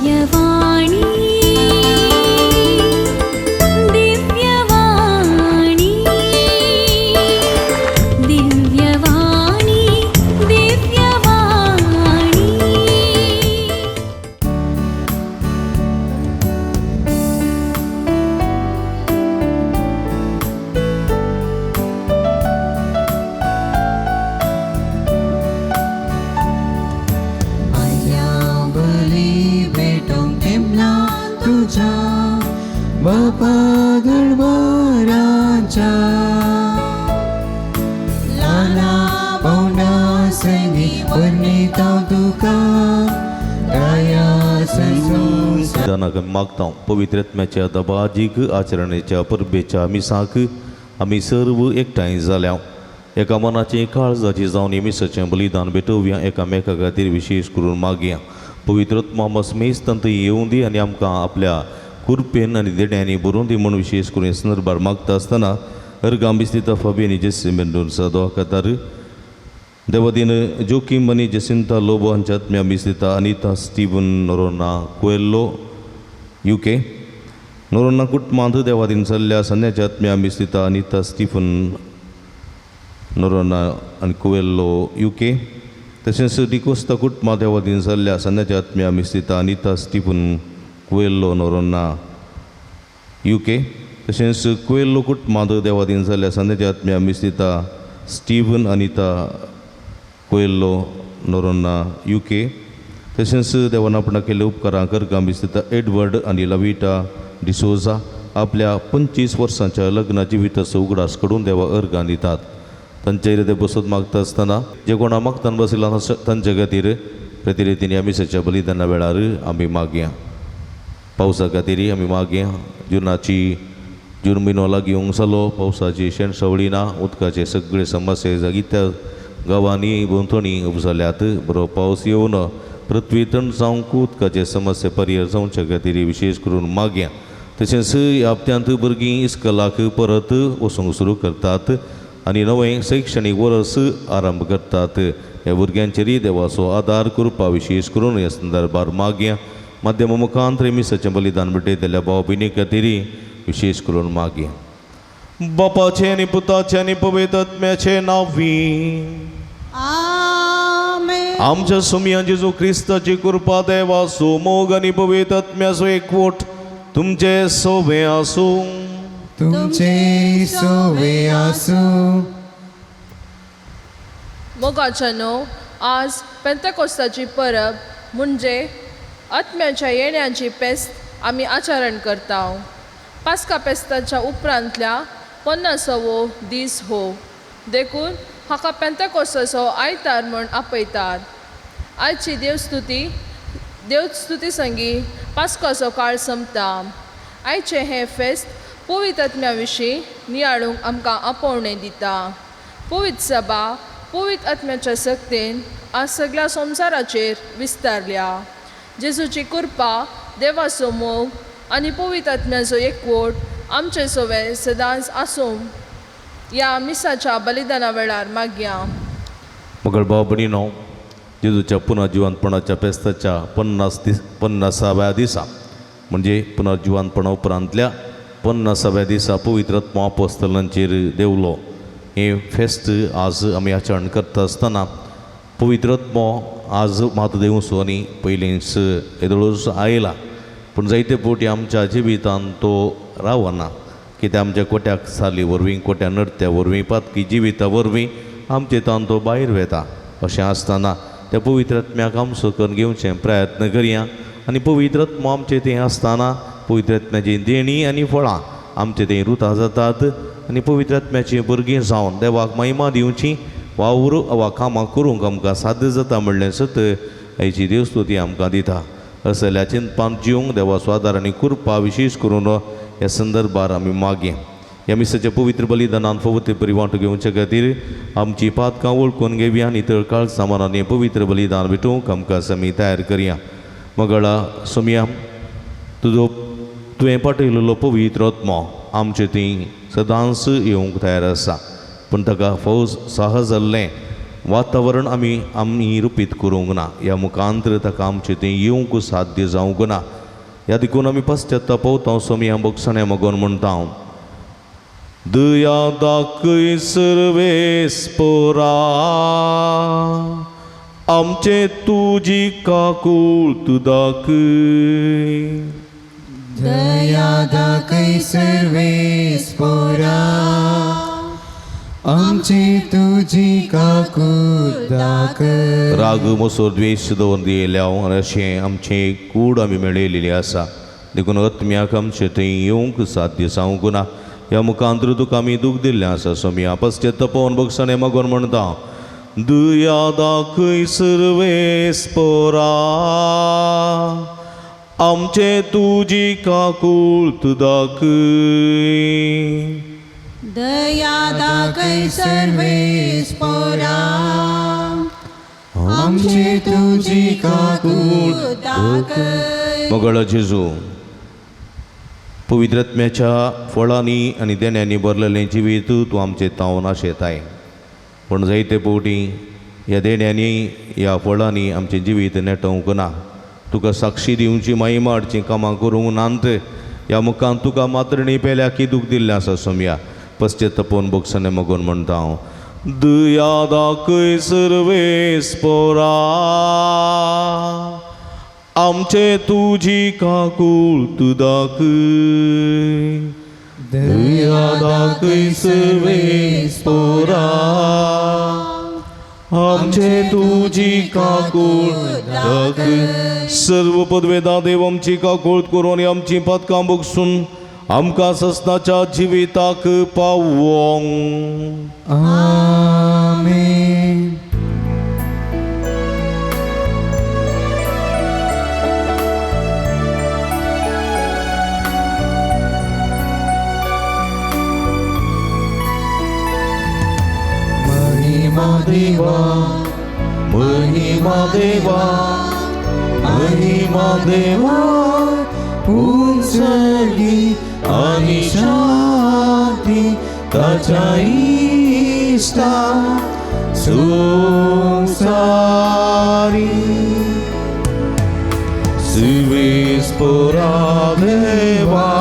दिव्यवाणी दिव्यवाणी दिव्यवाणी दिव्यवाणी। आयल्या बली भेटोवंक तेमला तुज्या बापा दरबाराच्या लाला पावना संगी वर्णिता तुका राया संसार। दानाक आमी मागता पवित्र आत्म्याच्या दबाजीक आचरणेच्या परबेच्या मिसाक आमी सर्व एकठांय जाल्या एका मनाची काळजाची जावन हे मिसाचें बलिदान भेटोवया एकामेका खातीर विशेश करून मागया। पवित्र आत्मा मसमेस तंत येवूं दी आनी आमकां आपल्या कुरपेन आनी देण्यांनी भरून दी म्हूण विशेश करून हे संदर्भार मागता आसतना अर्गां बिस्तिता फाबी आनी जेसी मेंडोन्सा दोकातार देवादीन जोकीम आनी जेसिंता लोबो हांच्या आत्म्या मिस्तिता अनिता स्टीवन नोरोना कुएल्लो युके नोरोना कुटुंबांत देवादीन चल्ल्या सन्याच्या आत्म्या मिस्तिता अनिता स्टीफन नोरोना आनी कुएल्लो युके तशेंच डिकोस्ता कुटुंबां देवादीन चल्ल्या सन्याच्या आत्म्या मिस्तिता अनिता स्टीफन कुएल्लो नोरोना युके तशेंच कुएल्लो कुटुंबांत देवादीन चल्ल्या सन्याच्या आत्म्या मिस्तिता स्टीवन अनिता कोयल्लो नोरोना युके तशेंच देवान आपणा केल्ले उपकारां करका मिस्तिता एडवर्ड आनी लविटा डिसोजा आपल्या 25 वर्सांच्या लग्न जिविताचो उगडास कडून देवा अर्गां दितात। तांचे हृदय बसत मागता आसतना जे कोणा मागतान बशिल्ला तांचे खातीर प्रतिरितीन मिसाच्या बलिदाना वेळार आमी मागया। पावसा खातीर आमी मागया। जुनाची जून म्हयनो लागीं येवंक जालो, पावसाची शेण सवळी ना, उदकाचे सगळे समस्या जागी त्या गांवांनी भोंवतणी उपजाल्यात। बरो पावस येवन पृथ्वी थंड जावंक उदकाचे समस्या परिहार जावचे खातीर विशेश करून मागया। तशेंच ह्या हप्त्यांत भुरगीं इस्कलाक परत वचूंक सुरू करतात आनी नवें शैक्षणीक वर्स आरंभ करतात। ह्या भुरग्यांचेरय देवाचो आदार करपा विशेश करून ह्या संदर्भार मागया। माध्यमा मुखांत मिसाचें बलिदान भेटयतल्या भाव भयणी खातीर विशेश करून मागया। बापाचें आनी पुताचें आनी पवित्र आत्म्याचें नांवी आमेन। आमच्या सुमया जेजू क्रिस्ताची कृपा देवाचो मोग आनी पवित्र आत्म्याचो एकवट तुमचे सोवे आसूं। तुमचे सोवे आसूं। मोगाच्यानो, आज पेंतेकोस्ताची परब म्हणजे आत्म्याच्या येण्याची पेस्त आमी आचरण करता। पास्का पेस्ताच्या उपरांतल्या 50वो दीस हो, देखून हाका पेंतेकोस्ताचो आयतार म्हूण आपयतात। आयची देवस्तुती देवस्तुती संगी पास्काचो काळ सोंपता। आयचें हें फेस्त पवित्र आत्म्या विशीं नियाळूंक आमकां आपोवणें दिता। पवित्र सभा पवित्र आत्म्याच्या सक्तेन आज सगळ्या संवसाराचेर विस्तारल्या। जेजूची कृपा, देवाचो मोग आनी पवित्र आत्म्याचो एकवट आमचे सोवे सदांच आसूं। ह्या मिसाच्या बलिदाना वेळार मागया। मगळ भाव भयणीनो, जेजूच्या पुनर्जिवंतपणाच्या फेस्ताच्या 50व्या दिसा म्हणजे पुनर्जिवंतपणा उपरांतल्या 50व्या दिसा पवित्र आत्मो आपोस्तलांचेर देवलो। हें फेस्त आज आमी आचरण करता आसतना पवित्र आत्मो आज मात देवसो आनी पयलींच येदोळूच आयला, पूण जायते फावटी आमच्या जिवितान तो रावना। कित्याक आमच्या कोट्याक साली वरवीं, कोट्या नडत्या वरवीं, पातकी जिविता वरवीं आमचे तान तो भायर वेता। अशें आसतना त्या पवित्र आत्म्याक आमचो करून घेवचें प्रयत्न करया आनी पवित्र आत्मो आमचे थंय आसतना पवित्र आत्म्याची देणी आनी फळां आमचे थंय रुता जातात आनी पवित्र आत्म्याची भुरगीं जावन देवाक महिमा दिवची वावर वा कामां करूंक आमकां साध्य जाता म्हणलें सत आयची देवस्तुती आमकां दिता। असल्या चिंतपान जिवंक देवाचो आदार आनी कृपा विशेश करून ह्या संदर्भार आमी मागया। ह्या मिसाच्या पवित्र बलिदानान फावो ते परी वांटो घेवचे खातीर आमची पातकां वळखून घेवया आनी तळकाळ सामानांनी पवित्र बलिदान भेटोवंक आमकां समी तयार करया। मगळा सोमया, तुजो तुवें पाठयलेलो पवित्र आत्मो आमचे थंय सदांच येवंक तयार आसा, पूण ताका फौज साहस जाल्लें वातावरण आमी आमी रुपीत करूंक ना. ह्या मुखांतर ताका आमचें तें येवंक साध्य जावंक ना. ह्या देखून आमी पश्चाताप पावता सोमया भोगसण्या मागून म्हणटा, दया दाखय सर्वेस्पोरा आमचे तुजी काकूळ दाखय. दया दाखय सर्वेस्पोरा आमची तुजी काकूळ दाखय. राग मोसोर द्वेश दवरून दियेल्या आनी अशें आमचें कूड आमी मेळयलेली आसा देखून आत्म्याक आमचें थंय येवंक साध्य जावंक ना. ह्या मुखांतर तुका आमी दूख दिल्लें आसा सोमया पश्चातापावन भोगसणें मागून म्हणटा, दया दाखय सर्वेस्पोरा आमचे तुजी काकूळ दाखय. दया दाखय सर्वेस्पोरा आमची तुजी काकूळ दाखय. मोगळ जेजू, पवित्र आत्म्याच्या फळांनी आनी देण्यांनी भरलेलें जिवीत तूं आमचें तावन आशेताय. पूण जायते फावटी ह्या देण्यांनी ह्या फळांनी आमचें जिवीत नेटोवंक ना. तुका साक्षी दिवची महिमा हाडची कामां करूंक नात. ह्या मुखान तुका मातरणी पेल्या की दूख दिल्लें आसा सोमया पश्चातापोवन भोगसणें मागून म्हणटा हांव, दया दाखय सर्वेस्पोरा आमचे तुजी काकूळ दाखय. दया दाखय सर्वेस्पोरा आमचे तुजी काकूळ दाखय. सर्व पदवेदा देव आमची काकूळ करून आनी आमची पातकां भोगसून आमकां ससनाच्या जिविताक पावोंक. आमेन. महिमा देवा महिमा देवा महिमा देवा उंचगी आनी शांती ताच्या इश्टा संसारी. सर्वेस्पोरा देवा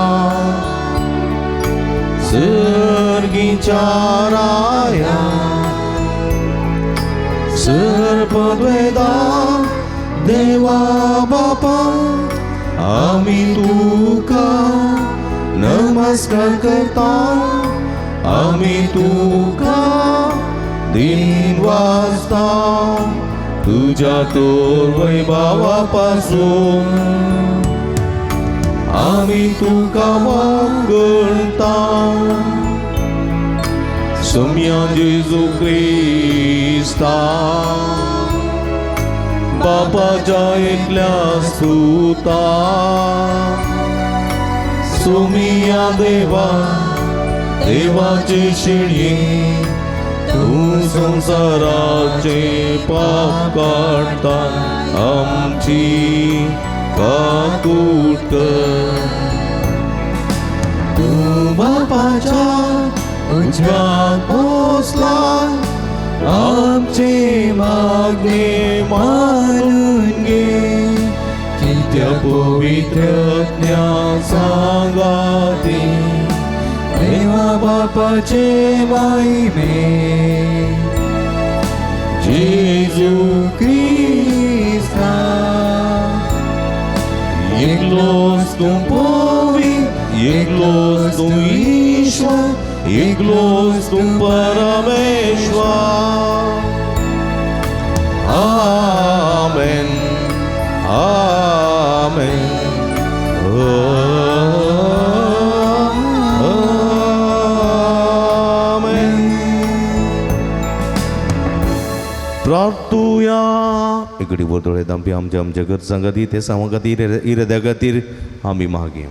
सर्गीच्या राया सर्पद्वेदा देवा बापा आमी तुका नमस्कार करता, आमी तुका दिन वाजता तुज्या तोर वैभावा पासून आमी तुका वागणता. सोम्या जेजू क्रिस्ता बापाच्या एकल्या सुता सोमिया देवा देवाचे शिणये तूं संवसाराचे पाप काडटा आमची काकूट कर. तूं बापाच्या उज्यात पोसला आमचे मागणे मानून घे. कित्या पवित्र सांगाती देवा बापाचे महिमे जेजू क्रिस्ता एकलोच तूं पवित्र, एकलोच तूं ईश्वर, एकलोच तूं परमेश्वर. आमेन आमेन आमेन. प्रार्थुया. इकडे बोलतोळे दामपी आमच्या आमच्या गरजां खातीर ते सामा खातीर इराद्या खातीर आमी मागीर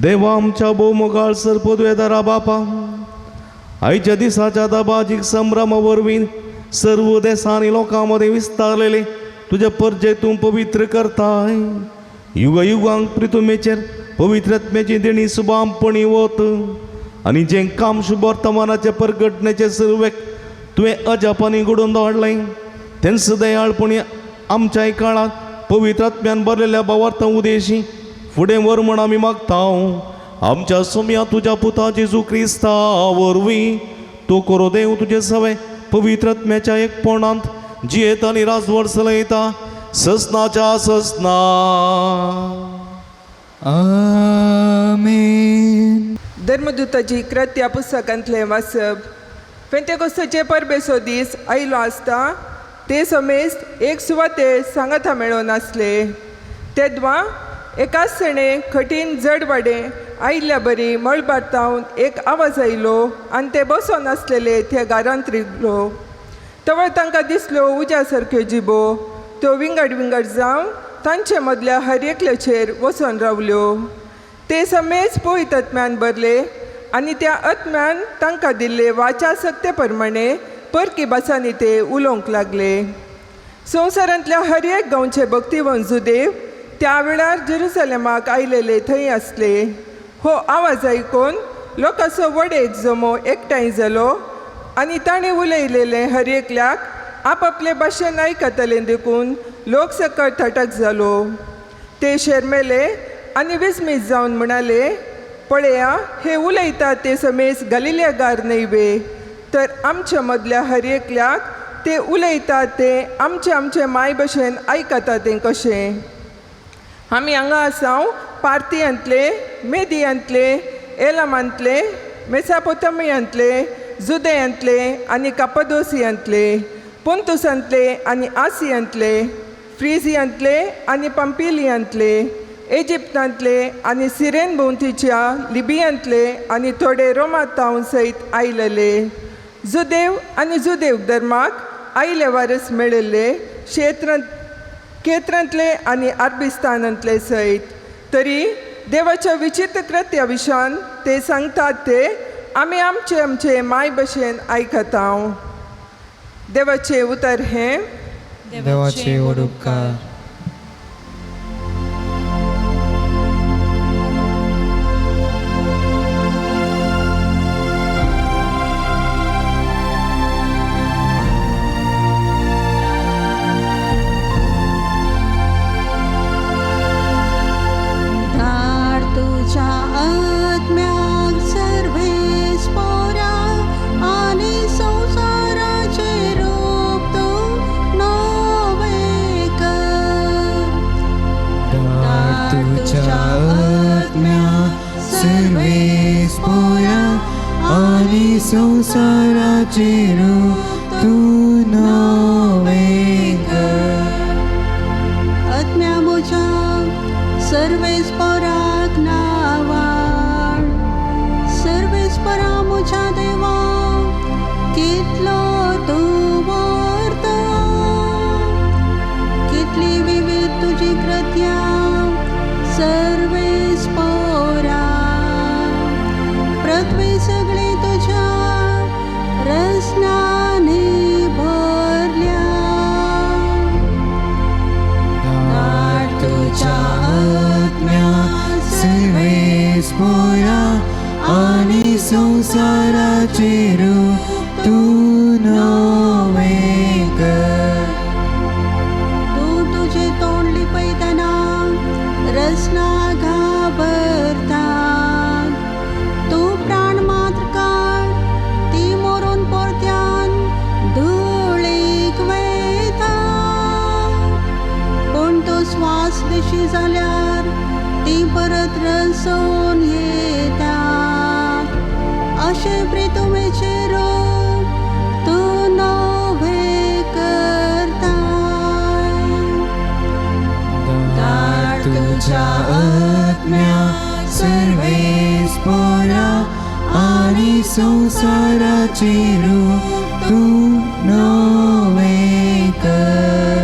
देवा आमच्या भोवमोगाळ सरपदवेदारा बापा, आयच्या दिसाच्या दबाजीक संभ्रमा वरवीं सर्व देसांनी लोकां मदें विस्तारलेले तुज्या परजे तूं पवित्र करताय. युगायुगांक प्रितुमेचेर पवित्र आत्म्याची देणी सुबामपणी वत आनी जें काम शुभ वर्तमानाचे परगटण्याचे सुरवेक तुवें अजापांनी घडोवन हाडलें तेंच दयाळपणी आमच्याय काळांत पवित्र आत्म्यान भरलेल्या भावार्थां उदेशी फुडें व्हर म्हण आमी मागता. आमच्या सोम्या तुज्या पुता जेजू क्रिस्ता वरवीं तूं करो देव तुजें सवें पवित्र आत्म्याच्या एकपणांत जियेता आनी राजवट चलयता ससनाच्या ससना. आमेन. धर्मदूताची कृत्या पुस्तकांतलें वाचप. पेंतेकोस्ताचे परबेचो दीस आयलो आसता ते समेस्त एक सुवातेर सांगाता मेळोन आसले. तेदवा एकाच सणे कठीण जड वाडे आयिल्ल्या बरी मळबार तावन एक आवाज आयलो आनी ते बसोन आसलेले ते घरांत रिगलो. तवळ तांकां दिसल्यो उज्या सारक्यो जिबो त्यो विंगड विंगड जावन तांचे मदल्या हर एकल्याचेर वचोन रावल्यो. ते समेज पवित्र आत्म्यान भरले आनी त्या आत्म्यान तांकां दिल्ले वाचा सक्ते प्रमाणे परकी भासांनी ते उलोवंक लागले. संवसारांतल्या हर एक गांवचे भक्तिवंत जुदेव त्या वेळार जेरुसलेमाक आयलेले थंय आसले. हो आवाज आयकून लोकांचो व्हड एक जमो एकठांय जालो आनी ताणें उलयलेलें हर एकल्याक आपआपले भाशेन आयकतलें देखून लोक सकट थटक जालो. ते शेरमेले आनी विस्मीत जावन म्हणाले, पळया हे उलयतात ते समेज गलिलेगार न्हय वे, तर आमच्या मदल्या हर एकल्याक ते उलयतात ते आमचे आमचे माय भशेन आयकता तें कशें. आमी हांगा आसाव पार्थियांतले, मेदियांतले, एलामांतले, मेसापोतमियांतले, जुदयांतले आनी कापादोसियांतले, पोंतुसांतले आनी आसियांतले, फ्रिजियांतले आनी पंपिलियांतले, इजिप्तांतले आनी सिरेन भोंवतीच्या लिबियांतले आनी थोडे रोमातावन सयत आयलेले. जुदेव आनी जुदेव धर्माक आयले वारस मेळिल्ले क्षेत्रांत केत्रांतले आनी अरबिस्तानांतले सयत. तरी देवाच्या विचित्र कृत्या विशान ते सांगतात ते आमी आमचे आमचे माय भशेन आयकता. देवाचें उतर हें. देवाचे व्हड उपकार. धाड तुझ्या आत्म्याक सर्वेस पोरा आनी संवसाराचे रूप तूं नवें कर. धाड तुझ्या आत्म्या सर्वेस पोरा आनी संवसाराचे रूप तूं नवें कर. आत्म्या म्हज्या सर्वेस पोराक नावाड, सर्वेस पोरा म्हज्या देवा कितलो तूं व्हरता, कितली विविध तुजी कृत्या सर्वेस पोरा. पृथ्वी सगळी तुज्या रसनांनी भरल्या. धाड तुझ्या आत्म्या सर्वेस पोरा आनी संवसाराचे रूप तूं नवें कर. तूं तुजें तोंड लिपयतना रसना घाबरतात. तूं प्राण मात्र काड ती मरून परत्यान धुळीक वयता. पूण तूं स्वास दिशी जाल्यार ती परत रसोन येतात. अशें प्रितुमेचें रूप तूं नवें करताय. धाड तुझ्या आत्म्या सर्वेस पोरा आनी संवसाराचे रूप तूं नवें कर.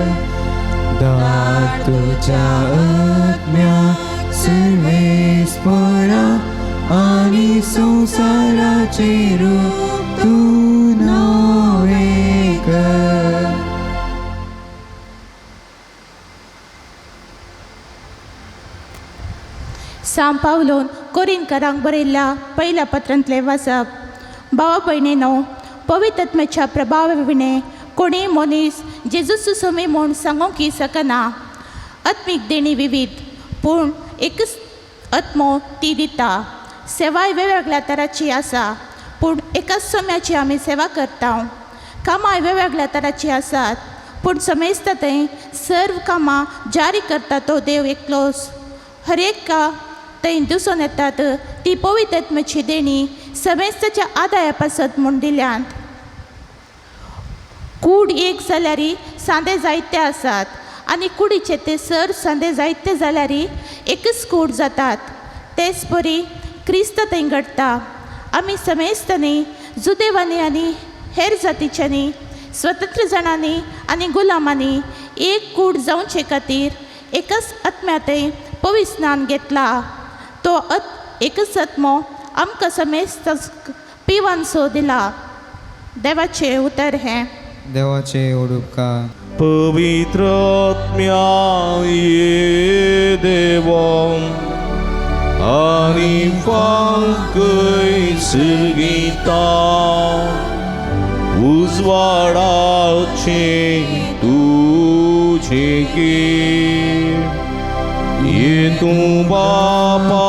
धाड तुझ्या आत्म्या सर्वेस पोरा आनी संवसाराचे रूप तूं नवें कर. सांव पावलोन कोरिनकारांक बरयल्ल्या पयल्या पत्रांतलें वाचप. भावा भयणीनो, पवित्र प्रभाव विणे कोणी मनीस जेजू सुसमी म्हूण सांगूंक शकना. आत्मीक देणी विविध पूण एकच आत्मो ती दिता. सेवाय वेगवेगळ्या तराची आसा पूण एकाच सम्याची आमी सेवा करता. कामाय वेगवेगळ्या तराची आसात पूण समेस्त थंय सर्व कामां जारी करता तो देव एकलोच. हर एका थंय दिसून येतात ती पवित्र आत्म्याची देणी समेस्ताच्या आदाया पासत म्हूण दिल्यांत. कूड एक जाल्यार सांदे जायते आसात आनी कुडीचे ते सर सांदे जायते जाल्यार एकच कूड जातात. तेच परी क्रिस्त थंय घडटा. आमी समेस्तांनी जुदेवांनी आनी हेर जातीच्यांनी स्वतंत्र जाणांनी आनी गुलामांनी एक कूड जावचे खातीर एकच आत्म्या थंय पवित्र स्नान घेतला. तो एकच आत्मो आमकां समेस्त पिवानसो दिला. देवाचें उतर हें. देवाचे उपकार. पवित्र आत्म्या ये देवा आनी फांकय सिरगीता उजवाडाचे तुझे की ये तूं बापा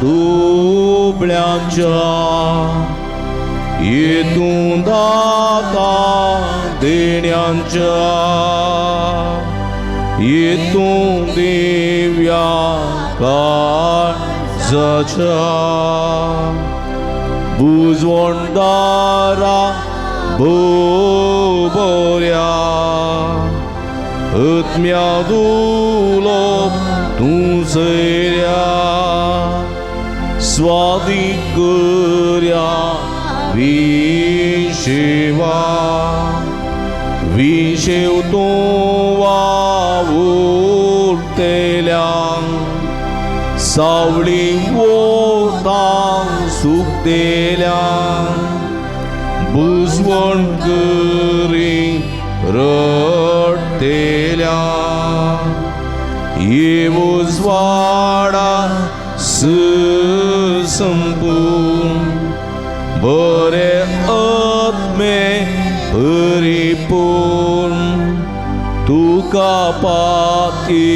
दुबळ्यांच्या ये तूं दाता देण्यांच्या ये तूं दिव्या काळजाच्या बुजवणदारा बोबोऱ्या आत्म्या दुलोप तूं सैऱ्या स्वादीक करया विशेवा विशेव तूं वावुरतेल्यांक सावळी वोतांक सुकतेल्यांक बुजवण करी रडतेल्यांक ये उजवाडा संपूर्ण बरे आत्मे परिपूर्ण तुका पाती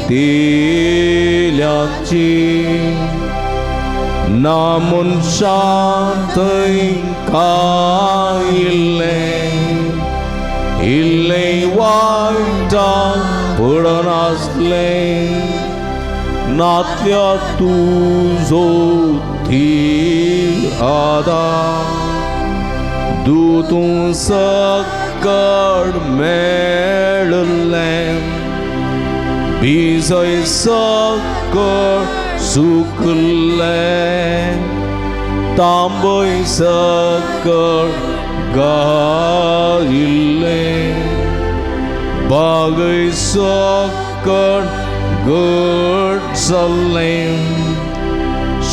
तेल्याची ना मनशां थंय कायिल्लें इल्लें वायटाक पडनासलें नातल्या तुजो थीर आदार दूतूं सकड मेळिल्लें बीजय सकड सुकलें तांबय सकड गायिल्लें बागय सकड घट जाल्लें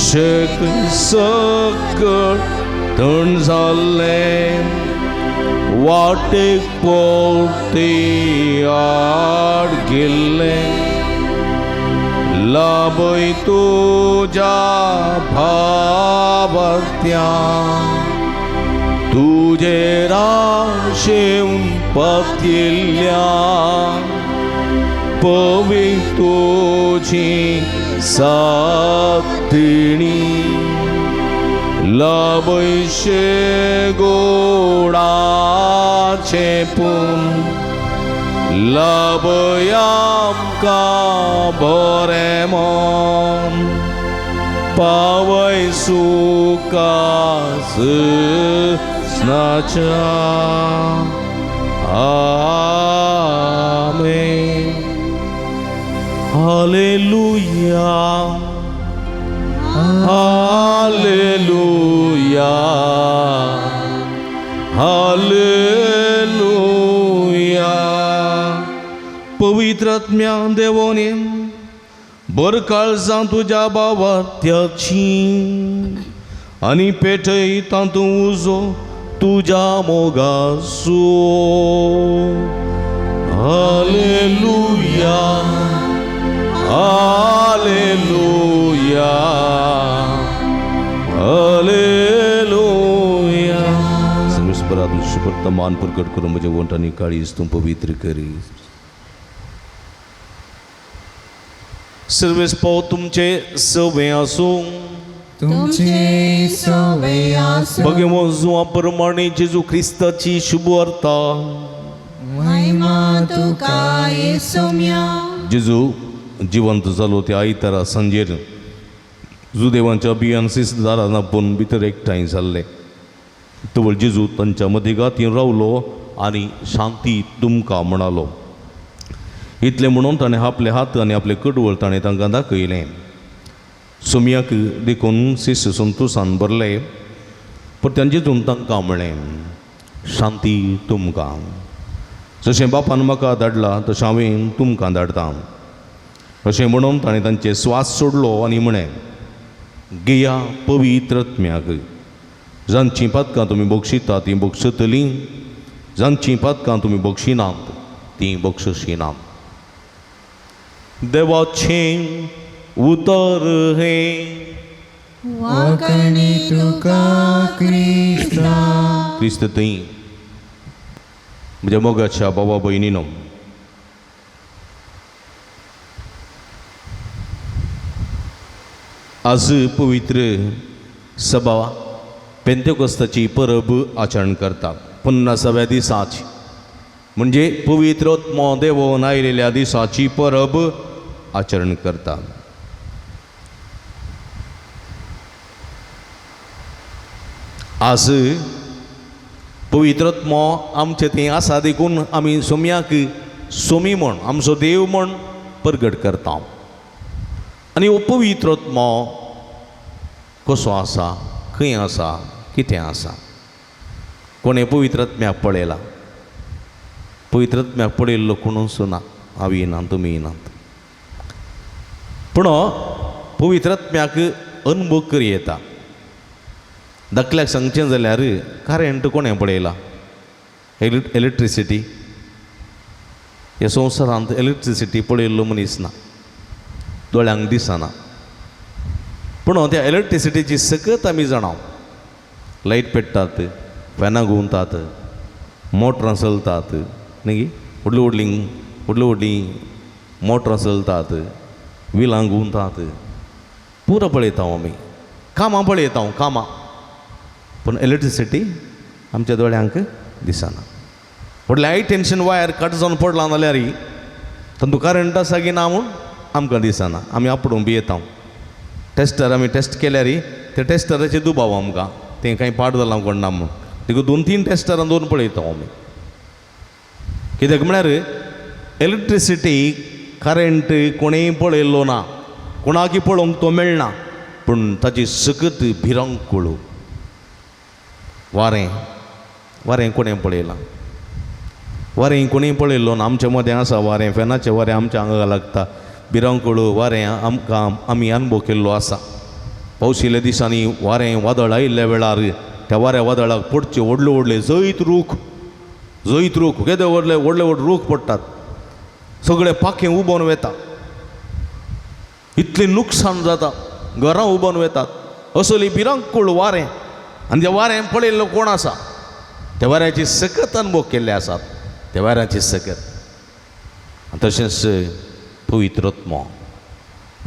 शेक सकड थंड जाल्लें वाटेक पोवती आड गेल्लें लाभय तुज्या भावार्थ्या तुजे राशेवन पतिल्ल्या पवी तुजी सातिणी लाभयशे गोडाचे पूण लाभय आमकां बरें मन पावय सुका नाच्या. आमेन. Hallelujah hallelujah hallelujah. पवित्र आत्म्या देवोनी बर काळजां तुज्या बावार्थ्याची आनी पेटय तातूंत उजो तुज्या मोगाचो. Hallelujah hallelujah hallelujah. वर्तमान प्रकट करून म्हज्या वंठ आनी काळीज तूं पवित्र करी. सर्वेस पाव तुमचे सवे आसूं. तुमचे सवे आसूं. भगवान जुआ प्रमाणे जेजू क्रिस्ताची शुभ वार्ता. महिमा तुका येसुम्या. जेजू जिवंत जालो त्या आयतारा सांजेर जुदेवांच्या अभियान शिस्त दारान आपोवन भितर एकठांय जाल्ले. तवळ जेजू तांच्या मदेगातीन रावलो आनी शांती तुमकां म्हणालो. इतलें म्हणून ताणें आपले हात आनी आपले कडवळ ताणें तांकां दाखयलें. सोमयाक देखून शिस्त संतोशान भरले. परत्यान जेजून तांकां म्हळें, शांती तुमकां. जशें बापान म्हाका धाडला तशें हांवें तुमकां धाडटा. अशें म्हणून ताणें तांचे स्वास सोडलो आनी म्हळें, घेया पवित्र आत्म्याक. जांचीं पातकां तुमी बक्षिता तीं बक्षतलीं, जांचीं पातकां तुमी बक्षिनात तीं बक्षशिनात. देवाचें उतर हें. वाकणी तुका क्रिस्ता. क्रिस्त थंय म्हज्या मोगाच्या बाबा भयणीनो, आज पवित्र सभा पेंतेकोस्ताची परब आचरण करता. 50व्या दिसाची म्हणजे पवित्र आत्मो देवोन आयिल्ल्या दिसाची परब आचरण करता. आज पवित्र आत्मो आमचे थंय आसा देखून आमी सोम्याक सोमी म्हण आमचो देव म्हण परगट करता. आनी हो पवित्र आत्मो कसो आसा, खंय आसा, कितें आसा, कोणें पवित्र आत्म्याक पळयला? पवित्र आत्म्याक पळयल्लो कोणूच ना, हांव येना, तुमी येनात. पूण पवित्र आत्म्याक अनुभव करी येता. धाकल्याक सांगचें जाल्यार करेंट कोणें पळयला? इलेक्ट्रिसिटी. ह्या संवसारांत इलेक्ट्रिसिटी पळयल्लो मनीस ना, दोळ्यांक दिसना. पूण त्या इलेक्ट्रिसिटीची सकत आमी जाणा. लायट पेट्टात, फॅनां घुंवतात, मोटरां चलतात न्ही, व्हडलीं व्हडलीं व्हडलीं व्हडलीं मोटरां चलतात, विलां घुंवतात, पुरो पळयता आमी, कामां पळयता कामां. पूण इलेक्ट्रिसिटी आमच्या दोळ्यांक दिसना. व्हडलें हाय टेन्शन वायर कट जावन पडलां जाल्यार तातूंत करंट आसा की ना म्हूण आमकां दिसना. आमी आपडून भियेता. टेस्टर आमी टेस्ट केल्यार त्या टेस्टराचे दुबाव आमकां, तें कांय पाड जालां कोण ना म्हूण. देखून 2-3 टेस्टरां दवरून पळयता आमी. कित्याक म्हळ्यार इलेक्ट्रिसिटी करंट कोणेंय पळयल्लो ना, कोणाकय पळोवंक तो मेळना, पूण ताची सकत भिरांकूळ. वारें, वारें कोणें पळयलां? वारें कोणें पळयल्लो ना. आमच्या मदें आसा वारें, फॅनाचें वारें आमच्या आंगाक लागता. भिरांकूळ वारें आमकां आमी अनुभव केल्लो आसा. पावशिल्ल्या दिसांनी वारें वादळ आयिल्ल्या वेळार त्या वाऱ्या वादळाक पडचे व्हडले व्हडले जैत रूख, जैत रूख केदे व्हडले व्हडले व्हड रूख पडटात, सगळे पाखें उबोन वेता, इतलें नुकसान जाता, घरां उबोन वेतात. असली भिरांकूळ वारें. आनी त्या वारें पळयल्लो कोण आसा? त्या वाऱ्याची सकत अनुभव केल्ले आसात, त्या वाऱ्याची सकत. आनी तशेंच पवित्र आत्मो,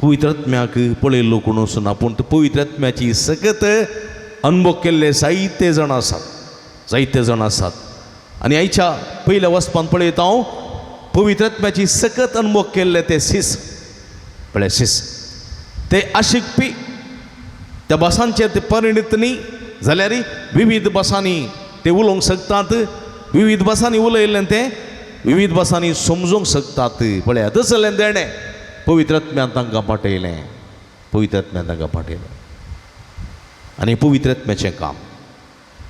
पवित्र आत्म्याक पळयल्लो कोणूच ना, पूण पवित्र आत्म्याची सकत अनुभव केल्ले जायते जाण आसात, जायते जाण आसात. आनी आयच्या पयल्या वचपान पळयता हांव पवित्र आत्म्याची सकत अनुभव केल्ले ते सीस पळय, सीस ते आशिकपी त्या भासांचेर ते परिणीत न्ही जाल्यार विविध भासांनी ते उलोवंक शकतात, विविध भासांनी उलयल्लें तें विविध भासांनी समजूंक शकतात. पळया तसलें देणें पवित्र आत्म्यान तांकां पाठयलें, पवित्र आत्म्यान तांकां पाठयलें. आनी पवित्र आत्म्याचें काम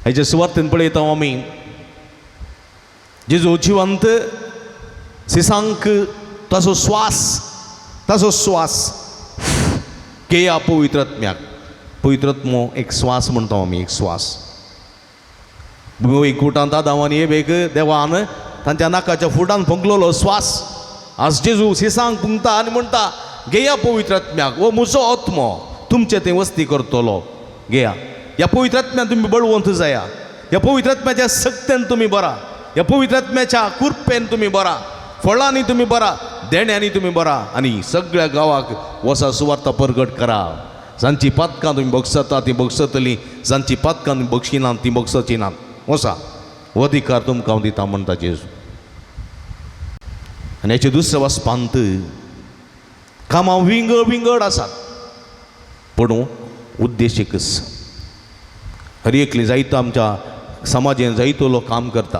हेजे सुवातेन पळयता आमी. जेजू जिवंत सिसांक ताचो स्वास, ताचो स्वास घेया पवित्र आत्म्याक. पवित्र आत्मो एक स्वास म्हणटा आमी, एक स्वास. एकूटांत आदांव आनी एबेक देवान तांच्या नाकाच्या फुडान फुंकलेलो स्वास आज जेजू सिसांक फुंकता आनी म्हणटा, घेया पवित्र आत्म्याक, हो म्हजो आत्मो तुमचे थंय वस्ती करतलो. घेया ह्या पवित्र आत्म्यान तुमी बळवंत जाया, ह्या पवित्र आत्म्याच्या सक्तेन तुमी बरा, ह्या पवित्र आत्म्याच्या कृपेन तुमी बरा, फळांनी तुमी बरा, देण्यांनी तुमी बरा आनी सगळ्या गांवाक वसा सुवार्ता परगट करा. जांची पातकां तुमी बगसता ती बगसतलीं, जांची पातकां तुमी बगशिनात ती बगसची नात. वसा, हो अधिकार तुमकां हांव दिता म्हणटा जेजू. आनी हेचे दुसरे वाचपांत कामां विंगड विंगड आसात पूण उद्देश एकच. हर एकली जायतो आमच्या समाजेन जायतो लोक काम करता.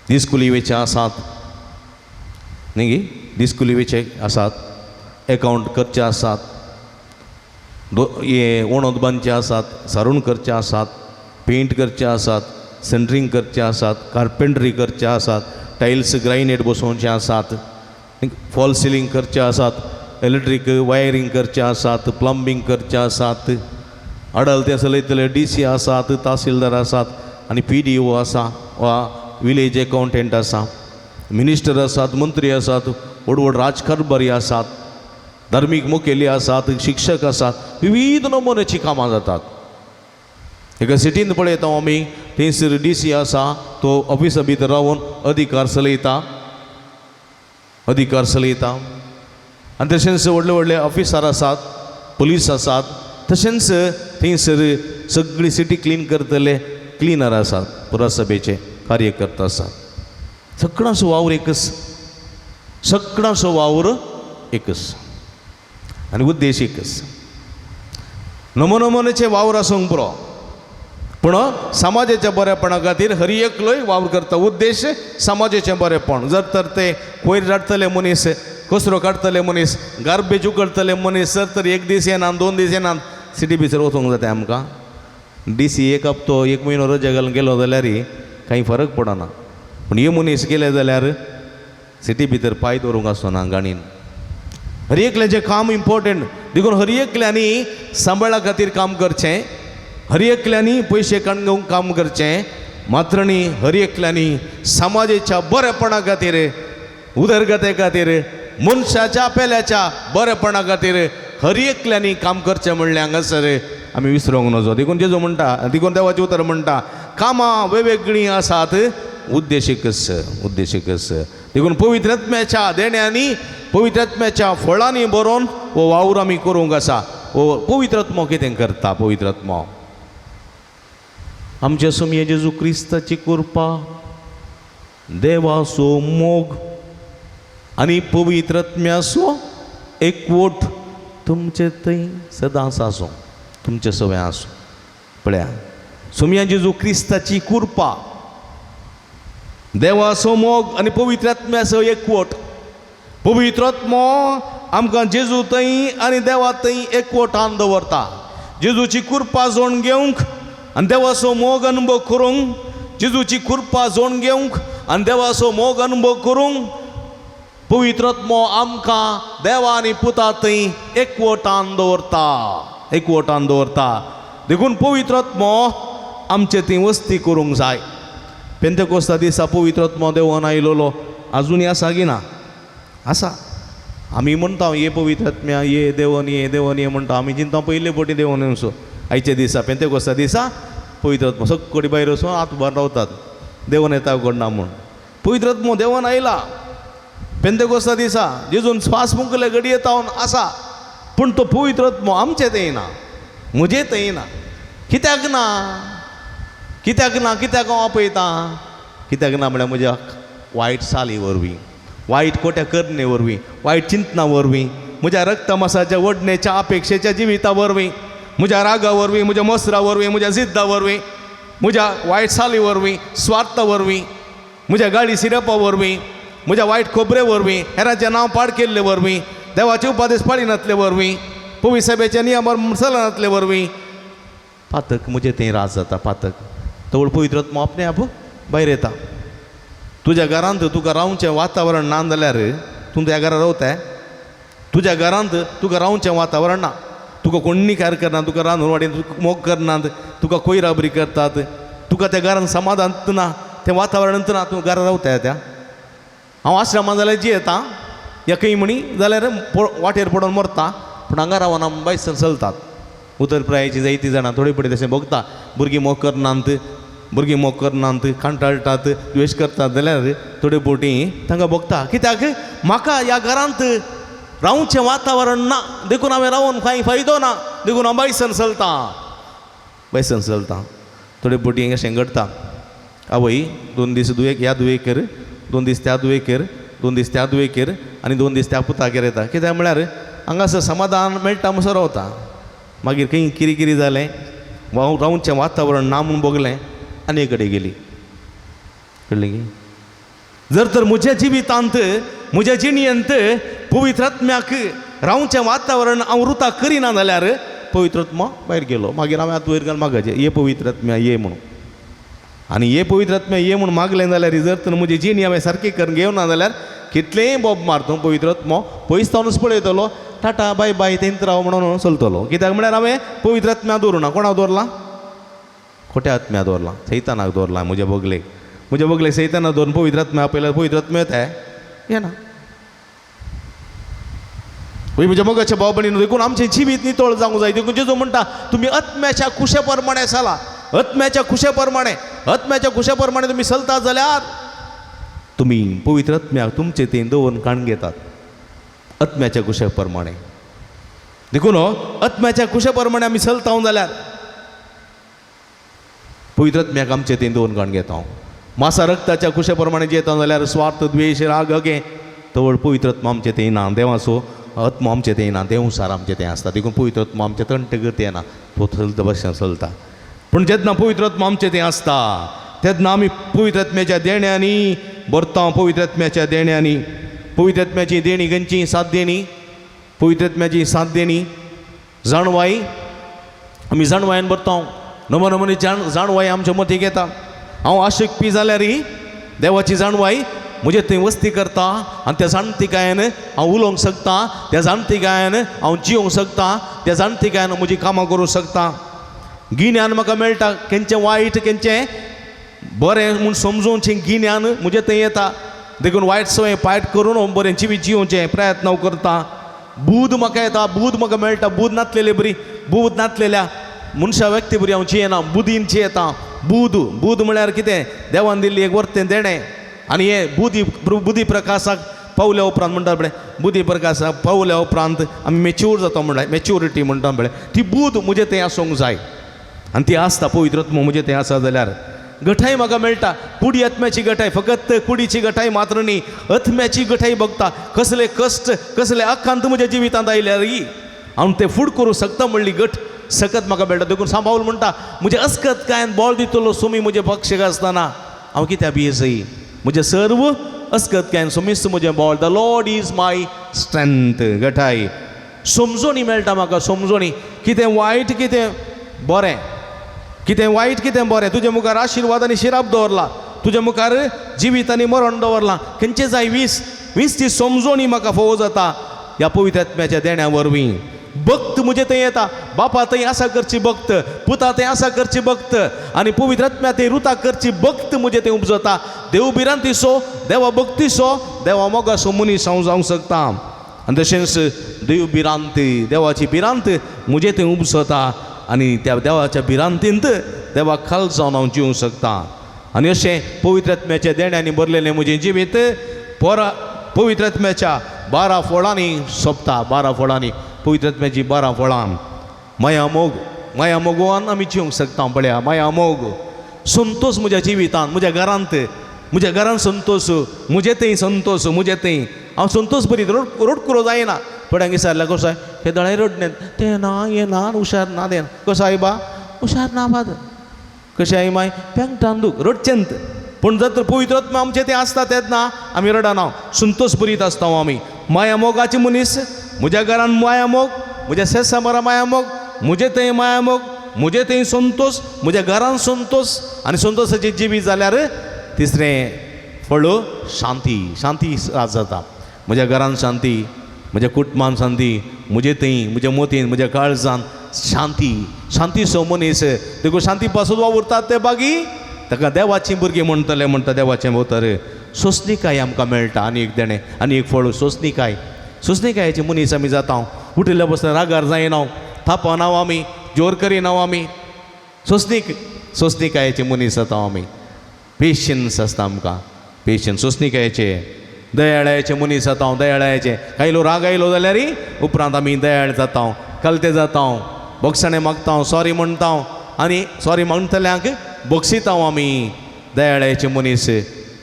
दिस्कुलिवेचे आसात न्ही गी, दिस्कुलिवेचे आसात, एकावंट करचे आसात, हे वणत बांदचे आसात, सारून करचे आसात, पेंट करचे आसात, सेंटरींग करचे आसात, कार्पेंट्री करचे आसात, टायल्स ग्रायनेट बसोवचे आसात, फॉल सिलींग करचे आसात, इलेक्ट्रीक वायरींग करचे आसात, प्लंबींग करचे आसात, अडल ते चलयतले डी सी आसात, तहसीलदार आसात आनी पी डी ओ आसा वा विलेज एकावंटंट आसा, मिनिस्टर आसात, मंत्री आसात, व्हड व्हड राजकारभारी आसात, धार्मीक मुखेली आसात, शिक्षक आसात, विविध नमुन्याचीं कामां जातात. एका सिटींत पळयता आमी, थंयसर डी सी आसा तो ऑफिसा भितर रावन अधिकार चलयता, अधिकार चलयता. आनी तशेंच व्हडले व्हडले ऑफिसर आसात, पुलीस आसात, तशेंच थंयसर सगळी सिटी क्लीन करतले क्लिनर आसात, पुरसभेचे कार्यकर्ता आसात. सगळ्यांचो वावर एकच, सगळ्यांचो वावर एकच आनी उद्देश एकच. नमो नमोनेचे वावर आसूंक पुरो, पूण समाजाच्या बरेपणा खातीर हर एकलोय वावर करता. उद्देश समाजाचें बरेपण. जर तर ते कोयर काडटले मनीस, कचरो काडटले मनीस, गार्बेज उखलतले मनीस जर तर एक दीस येना, 2 दीस येना, सिटी भितर वचूंक जाता आमकां. डी सी एक हप्तो एक म्हयनो रजा घालून गेलो जाल्यार कांय फरक पडना, पूण हे मनीस गेले जाल्यार सिटी भितर पांय दवरूंक आसना गाणीन. हर एकल्याचें काम इम्पोर्टंट, देखून हर एकल्यांनी सांबाळा खातीर काम करचें, हर एकल्यांनी पयशे काडून काम करचें, मात्र न्ही हर एकल्यांनी समाजाच्या बरेपणा खातीर, उदरगते खातीर, मनशाच्या पेल्याच्या बरेपणा खातीर हर एकल्यांनी काम करचें म्हणलें हांगासर आमी विसरूंक नजो. देखून जेजू म्हणटा, देखून देवाचें उतर म्हणटा, कामां वेगवेगळीं आसात, उद्देश एकच, उद्देश एकच. देखून पवित्र आत्म्याच्या देण्यांनी, पवित्र आत्म्याच्या फळांनी बरोवन हो वावर आमी करूंक आसा. हो पवित्र आत्मो कितें करता? पवित्र आत्मो आमच्या सोमये जेजू क्रिस्ताची कृपा, देवाचो मोग आनी पवित्र आत्म्याचो एकवट तुमचे थंय सदांच आसूं, तुमचे सवय आसूं. पळया, सोमया जेजू क्रिस्ताची कृपा, देवाचो मोग आनी पवित्र आत्म्याचो एकवट. पवित्र आत्मो आमकां जेजू थंय आनी देवा थंय एकवटान दवरता. जेजूची कृपा जोड घेवंक आनी देवाचो मोग अनुभव करूंक, जेजूची कृपा जोड घेवंक आनी देवाचो मोग अनुभव करूंक पवित्र आत्मो आमकां देवा आनी पुता थंय एकवटान दवरता, एकवटान दवरता. देखून पवित्र आत्मो आमचे थंय वस्ती करूंक जाय. पेंतेकोस्ता दिसा पवित्र आत्मो देवान आयलोलो आजुनूय आसा की ना? आसा. आमी म्हणटा ये पवित्र आत्म्या ये देवन ये देवन ये म्हणटा. आमी चिंता पयले पटी देवन येवचो. आयच्या दिसा पेंतेकोस्ता दिसा पवित्र आत्मो सगळी भायर वचून हात उबार रावतात, देवन येता कोण ना म्हूण. पवित्र आत्मो देवन आयला पेंतेकोस्ता दिसा, जेजून श्वास फुंकले घडये तावन आसा, पूण तो पवित्र आत्मो आमचे थंय ना, म्हजे थंय ना. कित्याक ना? कित्याक ना? कित्याक हांव आपयतां? कित्याक ना म्हळ्यार म्हज्या वायट साली वरवीं, वायट खोट्या करणे वरवीं, वायट चिंतना वरवीं, म्हज्या रक्तमासाच्या वडणेच्या अपेक्षेच्या जिविता वरवीं, म्हज्या रागा वरवीं, म्हज्या मसरा वरवीं, म्हज्या जिद्दा वरवीं, म्हज्या वायट साली वरवीं, स्वार्था वरवीं, म्हज्या गाळी सिरपा वरवीं, म्हज्या वायट खोबरे वरवीं, हेरांचें नांव पाड केल्ले वरवीं, देवाचे उपादेश पाळिनातले वरवीं, पवी सभेच्या नियमार चलनातले वरवीं पातक म्हजें थंय राज जाता. पातक तवळ पवित्र आत्मो आपणे आप भायर येता. तुज्या घरांत तुका रावचें वातावरण ना जाल्यार तूं त्या घरा रावताय? तुज्या घरांत तुका रावचें वातावरण ना, तुका कोण्णी कार करना, तुका रांदून वाडीन तुका मोग करनात, तुका कोयराबरी करतात, तुका त्या घरान समाधान ना, तें वातावरण ना, तूं घरा रावताय त्या? हांव आश्रमान जाल्यार जियेता, एकय म्हणी जाल्यार वाटेर पडून मरता, पूण हांगा रावन आमी बायसन चलतात. उतर प्रायेची जायतीं जाणां थोडी पडी तशें भोगता. भुरगीं मोग करनात, भुरगीं मोग करनात, कांटाळटात, द्वेश करतात जाल्यार थोडे बोटी तांकां भोगता. कित्याक म्हाका ह्या घरांत रावचें वातावरण ना, देखून हांवें रावून कांय फायदो ना, देखून हांव बायसन चलतां, बायसन चलतां. थोडे बोटी अशें घडटा, आवय 2 दीस दुयेक ह्या दुयेकेर, 2 दीस त्या दुयेकेर, 2 दीस त्या दुयेकेर आनी 2 दीस त्या पुतागेर येता. कित्याक म्हळ्यार हांगासर समाधान मेळटा म्हणसर रावता. मागीर खंय किरी किरी जालें, रावचें वातावरण ना म्हूण भोगलें आनी एक कडेन गेली. कळ्ळें की जर तर म्हज्या जिवितांत म्हज्या जिणेंत पवित्र आत्म्याक रावचें वातावरण हांव रुता करिना जाल्यार पवित्र आत्मा भायर गेलो. मागीर हांवें हात वयर घालून मागचें, ये पवित्र आत्म्या ये म्हणून. आनी ये पवित्र आत्म्या ये म्हूण मागलें जाल्यार जर तर म्हजी जिणी हांवें सारकी करून घेवना जाल्यार कितलेंय बोब मारतूं पवित्र आत्मो पयस तावनूच पळयतलो, टाटा बाय बाय तेंत राव म्हणून चलतलो. कित्याक म्हळ्यार हांवें पवित्र आत्म्या दवरूं ना. कोणाक दवरलां? खोट्या आत्म्या दवरलां, सैतानाक दवरलां. म्हज्या बगलेक, म्हज्या बगलेक सैताना दवरून पवित्र आत्म्या आपयल्यार पवित्र आत्म्या येता येना. म्हज्या मोगाच्या भाव भयणीनो, देखून आमचें जिवीत नितळ जावंक जाय. देखून जेजू म्हणटा तुमी आत्म्याच्या कुशे प्रमाणे चला, आत्म्याच्या कुशे प्रमाणे, आत्म्याच्या कुशे प्रमाणे तुमी चलता जाल्यार तुमी पवित्र आत्म्याक तुमचे ते दवरून काण घेतात, आत्म्याच्या कुशे प्रमाणे. देखून आत्म्याच्या कुशे प्रमाणे आमी चलता जाल्यार पवित्र आत्म्याक आमचे ते दवरून काण घेता. मासा रक्ताच्या कुशे प्रमाणे जेता जाल्यार स्वार्थ, द्वेश, राग, अगे तवळ पवित्र आत्मा आमचे ते ना, देवाचो आत्मा आमचे ते ना, देवसार आमचे ते आसता. देखून पवित्र आत्मा आमचे तंटगत येना, तो चलता भशेन चलता. पूण जेन्ना पवित्र आत्मा आमचे ते आसता तेन्ना आमी पवित्र आत्म्याच्या देण्यांनी भरता. पवित्र आत्म्याच्या देण्यांनी, पवित्र आत्म्याची देणी खंयची? 7 देणी. पवित्र आत्म्याची 7 देणी. जाणवाय, आमी जाणवायन भरता. नवो नमूने जाणवाय आमच्या मतीक येता. हांव आशिकपी जाल्यार देवाची जाणवाय म्हजे थंय वस्ती करता आनी त्या जाणतिकायेन हांव उलोवंक शकता, त्या जाणतिकायेन हांव जियोंक शकता, त्या जाणतिकायेन म्हजी कामां करूंक शकता. गिन्यान म्हाका मेळटा, खंयचें वायट खंयचें बरें म्हूण समजोवचें गिन्यान म्हजें थंय येता. देखून वायट संवय पायट करून हांव बरें जिवीत जियोवचें प्रयत्न हांव करता. बूद म्हाका येता, बूद म्हाका मेळटा. बूद नासलेले बरी, बूद नासलेल्या मनशा व्यक्ती बरी हांव जियेना, बुदीन जियेता. बूद, बूद म्हळ्यार कितें? देवान दिल्ली एक वर्तें देणें. आनी हे बुदी, बुदी प्रकाशाक पावल्या उपरांत म्हणटा पळय, बुदी प्रकाशाक पावल्या उपरांत आमी मॅच्युअर जाता म्हणल्यार मॅच्युरिटी म्हणटा पळय, ती बूद म्हजें थंय आसूंक जाय आनी ती आसता. पवित्र आत्मो म्हजें थंय आसा जाल्यार गठाय म्हाका मेळटा. कुडी आत्म्याची गठाय, फकत कुडीची गठाय मात्र न्ही, आत्म्याची गठाय बघता. कसले कश्ट, कसले आकांत म्हज्या जिवितांत आयल्यार हांव ते फूड करूंक शकता म्हणली गट सकत म्हाका मेळटा. देखून सांबावल म्हणटा म्हजें अस्कत कांय बॉल दितलो सुमी म्हजें पक्षीक आसतना हांव कित्याक भियेसय? म्हजें सर्व अस्कत कांय सुमीस म्हजें ball. The Lord is my strength. गठाय समजोणी मेळटा म्हाका, समजोणी कितें वायट कितें बरें, कितें वायट कितें बरें. तुजे मुखार आशिर्वाद आनी शिराप दवरला, तुजे मुखार जिवीत आनी मरण दवरलां. खंयचें जाय वीस वीस ती समजोणी म्हाका फोव जाता ह्या पवित्र आत्म्याच्या देण्या वरवीं. भक्त म्हजे थंय येता, बापा थंय आसा करची भक्त, पुता थंय आसा करची भक्त आनी पवित्र आत्म्या थंय रुता करची भक्त म्हजे थंय उपजता. देव भिरांतीचो, देवा भक्तीचो, देवा मोगाचो मनीस हांव जावंक शकता. आनी तशेंच देव भिरांत, देवाची भिरांत म्हजे थंय उपजता आनी त्या देवाच्या भिरांतींत देवाक खाल जावन हांव जिवंक शकता. आनी अशें पवित्र आत्म्याच्या देण्यांनी भरलेलें म्हजें जिवीत पोरा पवित्र आत्म्याच्या 12 फळांनी सोंपता. 12 फळांनी, पवित्र आत्म्याची 12 फळां. माया मोग, माया मोगवान आमी जिवंक शकता. पळया माया मोग, संतोश म्हज्या जिवितांत, म्हज्या घरांत, म्हज्या घरांत संतोश, म्हजे थंय संतोश, म्हजे थंय हांव संतोश बरी रोडकुरो जायना. थोड्यांक विचारल्यार कसो आय हे दोळे रडणे तें ना हें ना हुशार ना तें कसो I बा हुशार ना बाद कशें I my पेंगटान दूख रडचेंत. पूण जर तर पवित्र आत्मा आमचें तें आसता तेन्ना आमी रडना, संतोश बरीत आसता आमी. माया मोगाची मनीस, म्हज्या घरान माया मोग, म्हज्या शेसामरा माया मोग, म्हजे थंय माया मोग, म्हजे थंय संतोश, म्हज्या घरान संतोश. आनी संतोशाची जिवीत जाल्यार तिसरें फळ शांती, शांती राज जाता. म्हज्या घरान शांती, म्हज्या कुटुंबान शांती, म्हजे थंय, म्हज्या मतीन, म्हज्या काळजान शांती. शांतीचो मनीस देखून शांती पासून वावुरतात ते बागी ताका देवाची भुरगीं म्हणटले. म्हणटा देवाचें भोंवतर सोंसणीकाय आमकां मेळटा. आनी एक देणें आनी एक फळ सोंसणीकाय. सोंसणीकायेचे मनीस आमी जाता. उठिल्ल्या बसल्या रागार जायना, थापना आमी, जोर करिना आमी. सोंसणीक सोंसणिकायेचे मनीस जाता आमी. पेशन्स आसता आमकां, पेशन्स, सोंसणिकायेचे, दयाळायेचे मनीस जाता. दयाळायेचे कायलो राग आयलो जाल्यार उपरांत आमी दयाळ जाता, कलते जाता, बोगसाणें मागता, सॉरी म्हणटा आनी सॉरी म्हणटल्यांक बोगसिता आमी. दयाळायेचे मनीस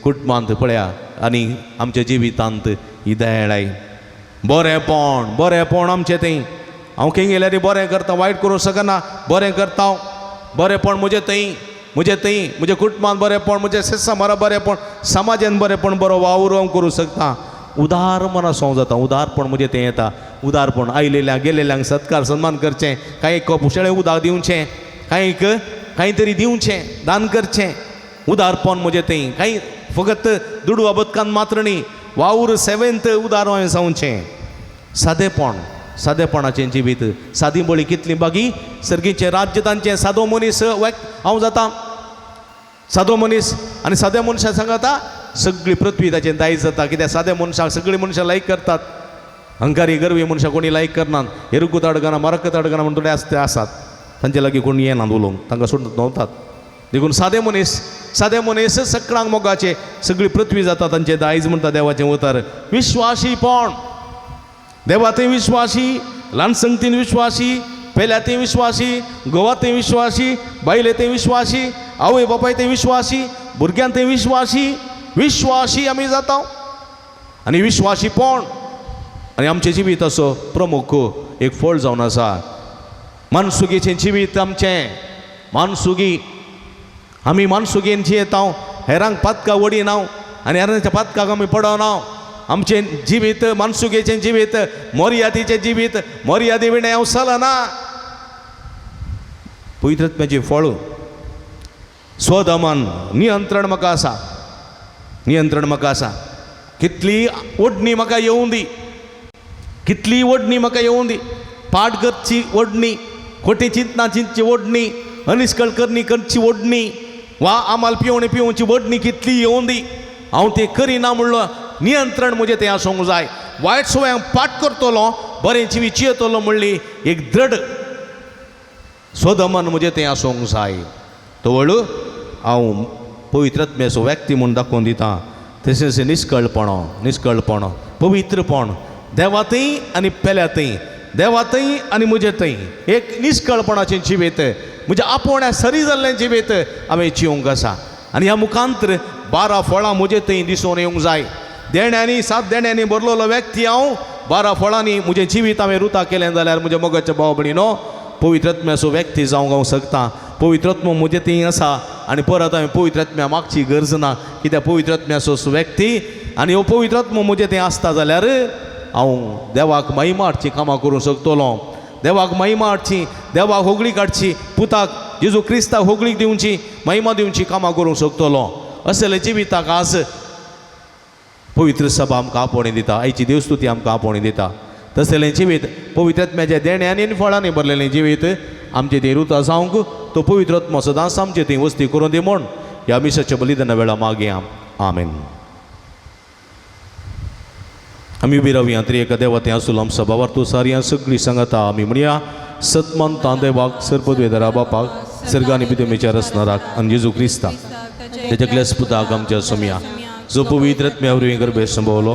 कुटुंबांत पळया आनी आमच्या जिवितांत ही दयाळाय. बरेंपण, बरेंपण आमचें थंय. हांव खंय गेल्यार बरें करता, वायट करूंक शकना, बरें करता. बरेंपण म्हजें थंय, म्हजें थंय, म्हज्या कुटुंबांत बरेंपण, म्हज्या शेसामारा बरेंपण, समाजान बरेंपण, बरो वावर हांव करूंक शकता. उदार मनासो हांव जाता, उदारपण म्हजें थंय येता. उदारपण आयलेल्यांक गेलेल्यांक सत्कार सन्मान करचें, कांय कप उशेळें उदक दिवचें, कांयक कांय तरी दिवचें, दान करचें. उदारपण म्हजें थंय, कांय फकत दुडवा बदकान मात्र न्ही, वावर सेवेंत उदार हांवें जावचें. सादेपण, सादेपणाचें जिवीत, सादी बळी कितली बागी सर्गीचें राज्य तांचें. सादो मनीस हांव जाता, सादो मनीस. आनी साद्या मनशां सांगता सगळी पृथ्वी ताचें दायज जाता. कित्याक साद्या मनशांक सगळीं मनशां लायक करतात, अहंकारी गर्वी मनशां कोणी लायक करनात. एरुकू ताडगना मरक ताडगना म्हण थोडे आसते आसात, तांचे लागीं कोण येनात उलोवंक, तांकां सोडून न्हवतात. देखून सादे मनीस, सादे मनीस सगळ्यांक मोगाचे, सगळी पृथ्वी जाता तांचें दायज म्हणटा देवाचें उतर. विश्वासीपण, देवा थंय विश्वासी, ल्हान संगतीन विश्वासी, पेल्या थंय विश्वासी, गोवा थंय विश्वासी, बायले थंय विश्वासी, आवय बापाय थंय विश्वासी, भुरग्यां थंय विश्वासी. विश्वासी आमी जाता आनी विश्वासीपण आनी आमचें जिवीत असो प्रमुख एक फळ जावन आसा. मानसुगीचें जिवीत आमचें, मानसुगी आमी मानसुगेन जियेता, हेरांक पातकां वडिना आनी हेरांच्या पातकाक आमी पडना. आमचें जिवीत मानसुगेचें जिवीत, मर्यादीचें जिवीत, मर्यादी विणें हांव चलना. पवित्रत्म्याचें फळ स्वदमन, नियंत्रण म्हाका आसा, नियंत्रण म्हाका आसा. कितली ओडणी म्हाका येवूं दी, कितली ओडणी म्हाका येवूं दी, पाठ करची ओडणी, खोटी चिंतना चिंतची ओडणी, अनिस्कळ करणी करची ओडणी, वा आमाल पिवणी पिवची ओडणी कितली येवूं दी, हांव तें करिना म्हणलो नियंत्रण म्हजें तें आसूंक जाय. वायट सवयांक पाठ करतलो, बरें जिवीत जियेतलो म्हणली एक दृढ स्वदमन म्हजें तें आसूंक जाय. तवळ हांव पवित्रत्म्याचो व्यक्ती म्हूण दाखोवन दिता. तशेंच निश्कळपण, निश्कळपण, पवित्रपण, देवा थंय आनी पेल्या थंय, देवा थंय आनी म्हजे थंय एक निश्कळपणाचें जिवीत, म्हज्या आपोवण्या सरी जाल्लें जिवीत हांवें जिवंक आसा. आनी ह्या मुखांतर 12 फळां म्हजे थंय दिसून येवंक जाय. देण्यांनी, 7 देण्यांनी भरलेलो व्यक्ती हांव, 12 फळांनी म्हजें जिवीत हांवें रुता केलें जाल्यार म्हज्या मोगाच्या भाव भयणीनो पवित्रत्म्याचो व्यक्ती जावंक हांव शकता. पवित्रत्म म्हजें थंय आसा आनी परत हांवें पवित्रत्म्या मागची गरज ना, कित्याक पवित्रत्म्याचो व्यक्ती आनी हो पवित्रत्म म्हजें थंय आसता जाल्यार हांव देवाक महिमा हाडची कामां करूंक शकतलो. देवाक महिमा हाडची, देवाक होगळी काडची, पुताक जेजू क्रिस्ताक होगळीक दिवची, महिमा दिवची कामां करूंक शकतलो. असले जिविताक आज पवित्र सभा आमकां आपोवणी दिता, आयची देवस्तुती आमकां आपोवणी दिता. तसलें जिवीत पवित्रत्म्याच्या देण्यांनी आनी फळांनी भरलेलें जिवीत आमचें थंय रुता जावंक तो पवित्रत्मो सदांच आमचें थंय वस्ती करून दी म्हूण ह्या मिसाच्या बलिदाना वेळा मागया. आमेन. आमी उबी रावया. त्रिएका देवा थंय आसूल आमचो बाबार तूं सारया सगळीं सांगता. आमी म्हणया सतमंतां देवाक सरपदवेदरा बापाक सर्गानी पितुमेच्या रसनाराक आनी जेजू क्रिस्ताक तेच्या क्लेस पुताक आमच्या सोमया जो पवित्रत्म्या वरवीं गर्भे संभवलो,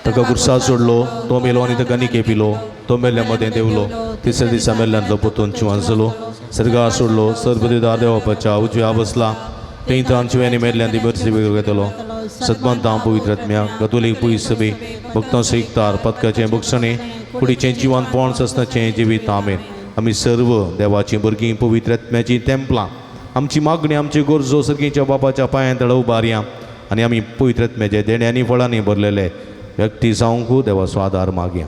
ताका गुरसा सोडलो, तो मेलो आनी ताका निके पिलो, तो मेल्ल्या मदें देवलो, तिसऱ्या दिसा मेल्ल्यांतलो पोतून जिवान जालो, सर्गा सोडलो, सर्वदिदार देवापाच्या उजव्या बसला, थंय तान शिव्यांनी मेल्ल्यान ती बरसी वेगळो घेतलो. सद्मंतां पवित्रत्म्या कतोलीक पयस सभे भक्तां सयकतार पदकाचें बक्षणें कुडीचें जिवानपण ससनाचें जिवीत. आमेन. आमी सर्व देवाचीं भुरगीं पवित्रत्म्याचीं तेंपलां. आमची मागणी आमची गरजो सर्गीच्या बापाच्या पांयां तळ उबारया आनी आमी पवित्रत्म्याच्या देण्यांनी फळांनी भरलेले व्यक्ती जावंक देवाचो आदार मागया.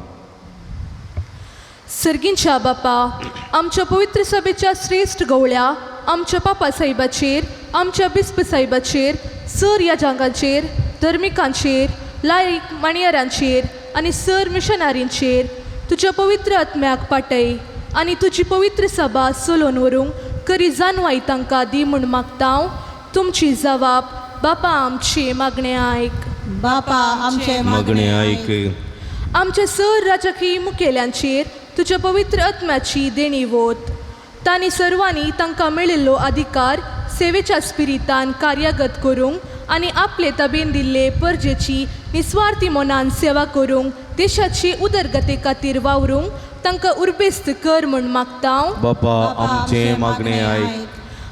सर्गींच्या बापा, आमच्या पवित्र सभेच्या श्रेश्ठ गवळ्या आमच्या पापा साहेबाचेर, आमच्या बिस्प साहेबाचेर, सर याजांगांचेर, धर्मिकांचेर, लायक माणयारांचेर आनी सर मिशनारींचेर तुज्या पवित्र आत्म्याक पाटय आनी तुजी पवित्र सभा चलोवन व्हरूंक करी जानवाय तांकां दी म्हूण मागता. तुमची जवाब बापा आमची मागणें आयक. बापा आमचे मागणें आयक. आमच्या सर राजकीय मुखेल्यांचेर, तुज्या पवित्र आत्म्याची देणी वोत. तांणी सर्वांनी तांकां मेळिल्लो अधिकार सेवेच्या स्पिरितान कार्यागत करूंक आनी आपले तबेन दिल्ले परजेची निस्वार्थी मनान सेवा करूंक देशाची उदरगते खातीर वावरूंक तांकां उर्बेस्त कर म्हूण मागता. बापा आमचें मागणें आयक.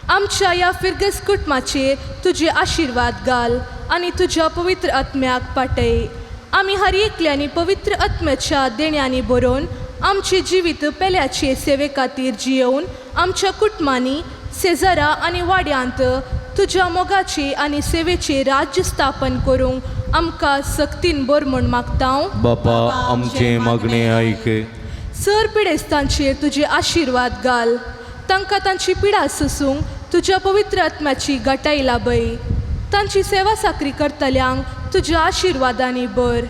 आमच्या ह्या फिरगस कुटुंबाचेर तुजे आशिर्वाद घाल आनी तुज्या पवित्र आत्म्याक पाटय. आमी हर एकल्यांनी पवित्र आत्म्याच्या देण्यांनी बरोवन आमचें जिवीत पेल्याचे सेवे खातीर जियोवन आमच्या कुटुंबांनी शेजारा आनी वाड्यांत तुज्या मोगाचे आनी सेवेचे राज्य स्थापन करूंक आमकां सक्तीन बर म्हूण मागता. बापा आमचें मागणें आयक. सर पिडेस्तांचेर तुजे आशिर्वाद घाल, तांकां तांची पिडा सोसूंक तुज्या पवित्र आत्म्याची घटाय लाभय. तांची सेवा साकरी करतल्यांक तुज्या आशिर्वादांनी भर.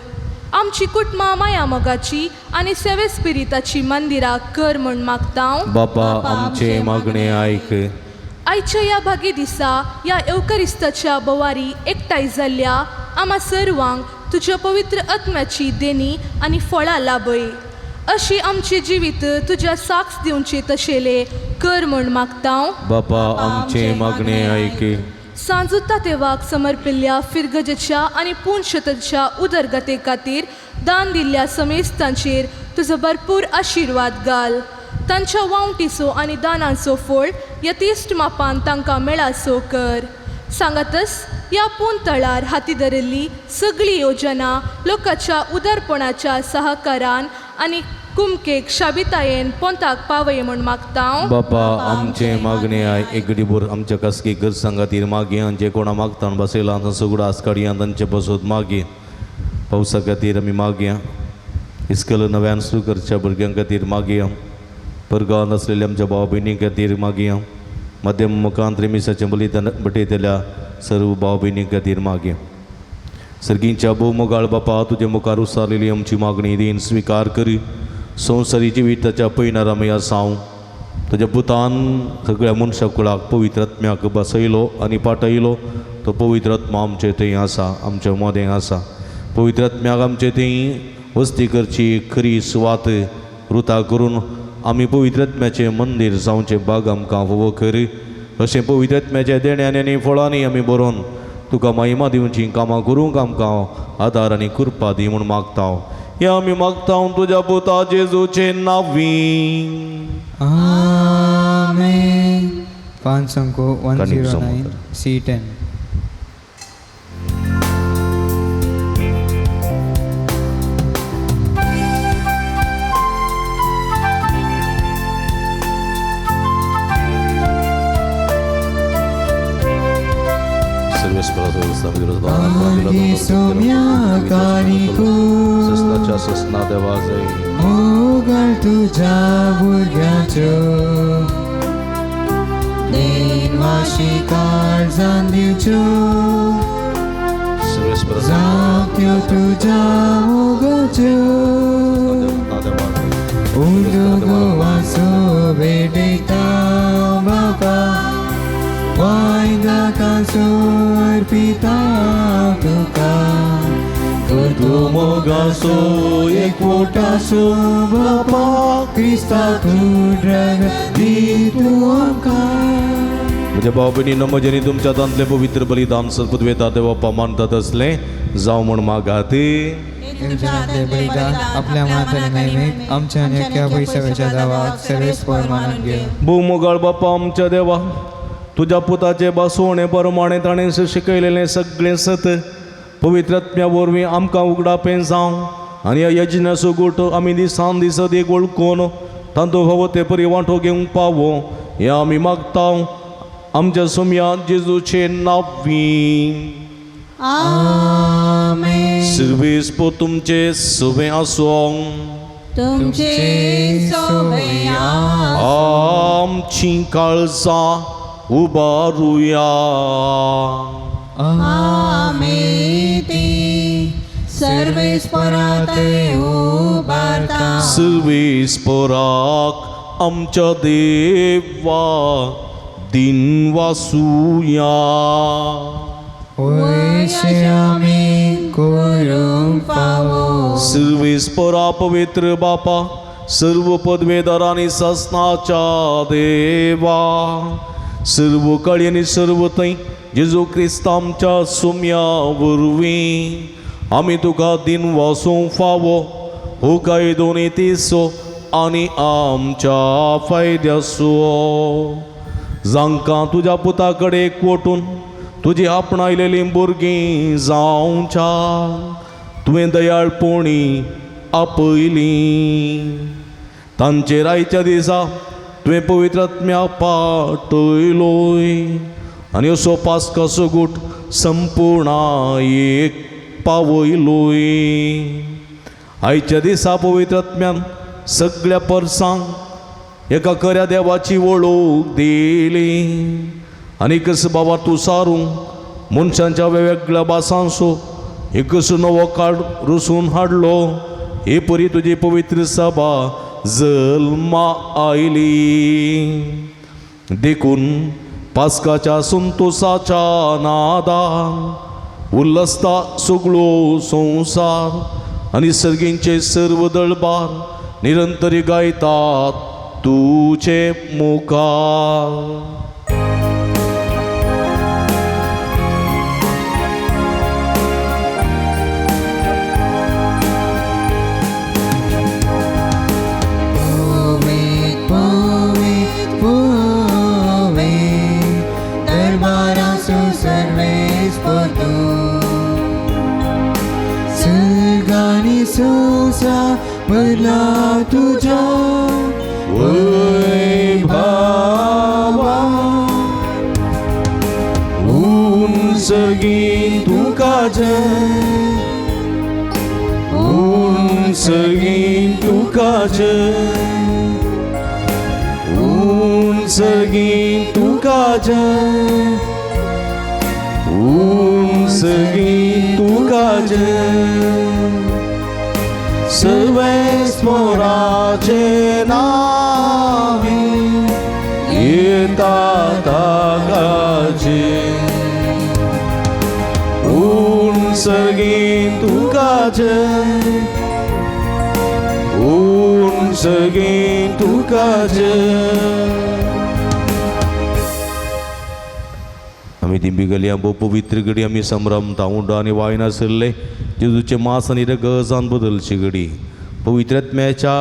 आमची कुटुंबां माया मोगाची आनी सेवे स्पिरिताची मंदिरां कर म्हूण मागता. बापा आमचें मागणें आयक. आयच्या ह्या भागी दिसा ह्या येवकरिस्ताच्या बोवारी एकठांय जाल्ल्या आमा सर्वांक तुज्या पवित्र आत्म्याची देणी आनी फळां लाभय. अशी आमचें जिवीत तुज्या साक्ष दिवचे तशेले कर म्हूण मागता. बापा आमचें मागणें आयक. सांजुता देवाक समर्पिल्ल्या फिरगजेच्या आनी पुनशताच्या उदरगते खातीर दान दिल्ल्या समेस्तांचेर तुजो भरपूर आशिर्वाद घाल. तांच्या वावटीचो आनी दानाचो फळ यथेश्ट मापान तांकां मेळासो कर. सांगातच ह्या पून तळार हाती धरिल्ली सगळी योजना लोकांच्या उदारपणाच्या सहकारान आनी कुमकेक शाबितायेन पोंताक पावय म्हूण मागता. बापा आमचें मागणें आयक. एक घडीभर आमच्या खासगी गरजां खातीर मागया, जे कोणा मागता बसयला तांचो उगडास काडया, तांचे बसोत मागया. पावसा खातीर आमी मागया, इस्कल नव्यान सुरू करच्या भुरग्यां खातीर मागया, परगांवांत आसलेल्या आमच्या भाव भयणी खातीर मागया, मध्यम मुखांत मिसाचें बलिदान बटयतल्या सर्व भाव भयणी खातीर मागया. सर्गींच्या भोवमोगाळ बापा, तुजे मुखार उसारलेली आमची मागणी दीन स्विकार करी. संवसारी जिविताच्या पयणार आमी आसाव, तुज्या पुतान सगळ्या मनशा कुळाक पवित्र आत्म्याक बसयलो आनी पाटयलो. तो पवित्र आत्मा आमचे थंय आसा, आमच्या मदें आसा. पवित्र आत्म्याक आमचे थंय वस्ती करची खरी सुवात रुता करून आमी पवित्र आत्म्याचें मंदीर जावचें बाग आमकां फावो कर. अशें पवित्र आत्म्याच्या देण्यांनी आनी फळांनी आमी बरोवन तुका महिमा दिवची कामां करूंक आमकां आदार आनी कृपा दी म्हूण मागता. हें आमी मागता तुज्या पुता जेजूचे नांवी. आमेन. 5 109 C10. ससनाच्या ससना देवाजय मोगल तुझ्या भुरग्याच्यो देवाशी काळजान दिवच्यो जात्यो तुझ्या मोगाच्यो उजो गोवासो भेटयता बापा वायदाकाचो अर्पिता तुका तूं मोगासो एकवटासो बापा क्रिस्ता तूं दी तूं आमकां. म्हज्या भाव भयणीनो, म्हजें तुमच्या तांतलें पवित्र बलिदान सदपुदवेता देवा मानता तसलें जावं म्हूण मागात. बलिदान आपल्या मनांतले नेहमीक आमच्या आनी अख्ख्या पयशाच्या दावाक सर्वेस्पर मानून घे. भोवमोगाळ बापा आमच्या देवा, तुज्या पुताचे बासवणे प्रमाणे ताणें शिकयलेलें सगळें सत पवित्र आत्म्या वरवीं आमकां उगडापें जावं आनी ह्या यज्ञाचो गोट आमी दिसान दीस एक वळखून तांतूं फावो ते परी वांटो घेवंक पावो हें आमी मागता आमच्या सोम्या जेजूचे नांवी. आमेन. सर्वेस्पर तुमचे सवें आसूं. तुमचे सोबे आमची काळजां उबारुया. आमी ती सर्वेस्परात उबारता. सर्वेस्पराक आमच्या देवा दिन वासुया. वयशे आमी करूंक फावो. सर्वेस्परा पवित्र बापा, सर्व पदवेदार आनी सासनाच्या देवा सर्व काळी आनी सर्व थंय जेजू क्रिस्त आमच्या सुम्या वरवीं आमी तुका दिन वासूंक फावो हो कायदो नितीचो आनी आमच्या फायद्याचो जांकां तुज्या पुता कडेन एकवटून तुजी आपणायलेलीं भुरगीं जावच्या तुवें दयाळपणी आपयलीं तांचेर आयच्या दिसा तुवें पवित्र आत्म्या पाटयलोय आनी असो पास्काचो गूट संपुर्णायेक पावयलोय. आयच्या दिसा पवित्र आत्म्यान सगळ्या परसांक एका खऱ्या देवाची वळख दिली आनी कस बाबा तूं सारूंक मनशांच्या वेगवेगळ्या भासांचो एकच नवो काळ रुसून हाडलो. हे परी तुजी पवित्र सभा जल्मा आयली. देखून पास्काच्या संतोसाच्या नादान उल्लसता सगळो संवसार आनी सर्गींचे सर्व दळबार निरंतरी गायतात तुजे मुखार. संसा भरला तुझ्या वैभवा उंचगी तुका जय उंचगी तुका जय उंचगी तुका जय उंचगी तुका जय सर्वेस्पोराचे नावे येता ताकाचे उंचगी तुका जय उंचगी तुका जय. आमी दिंबी गलया भोव पवित्र घडी आमी संभ्रमता उंडो आनी वायनासरले जेजूचे मांस आनी रगजान बदलची घडी. पवित्र आत्म्याच्या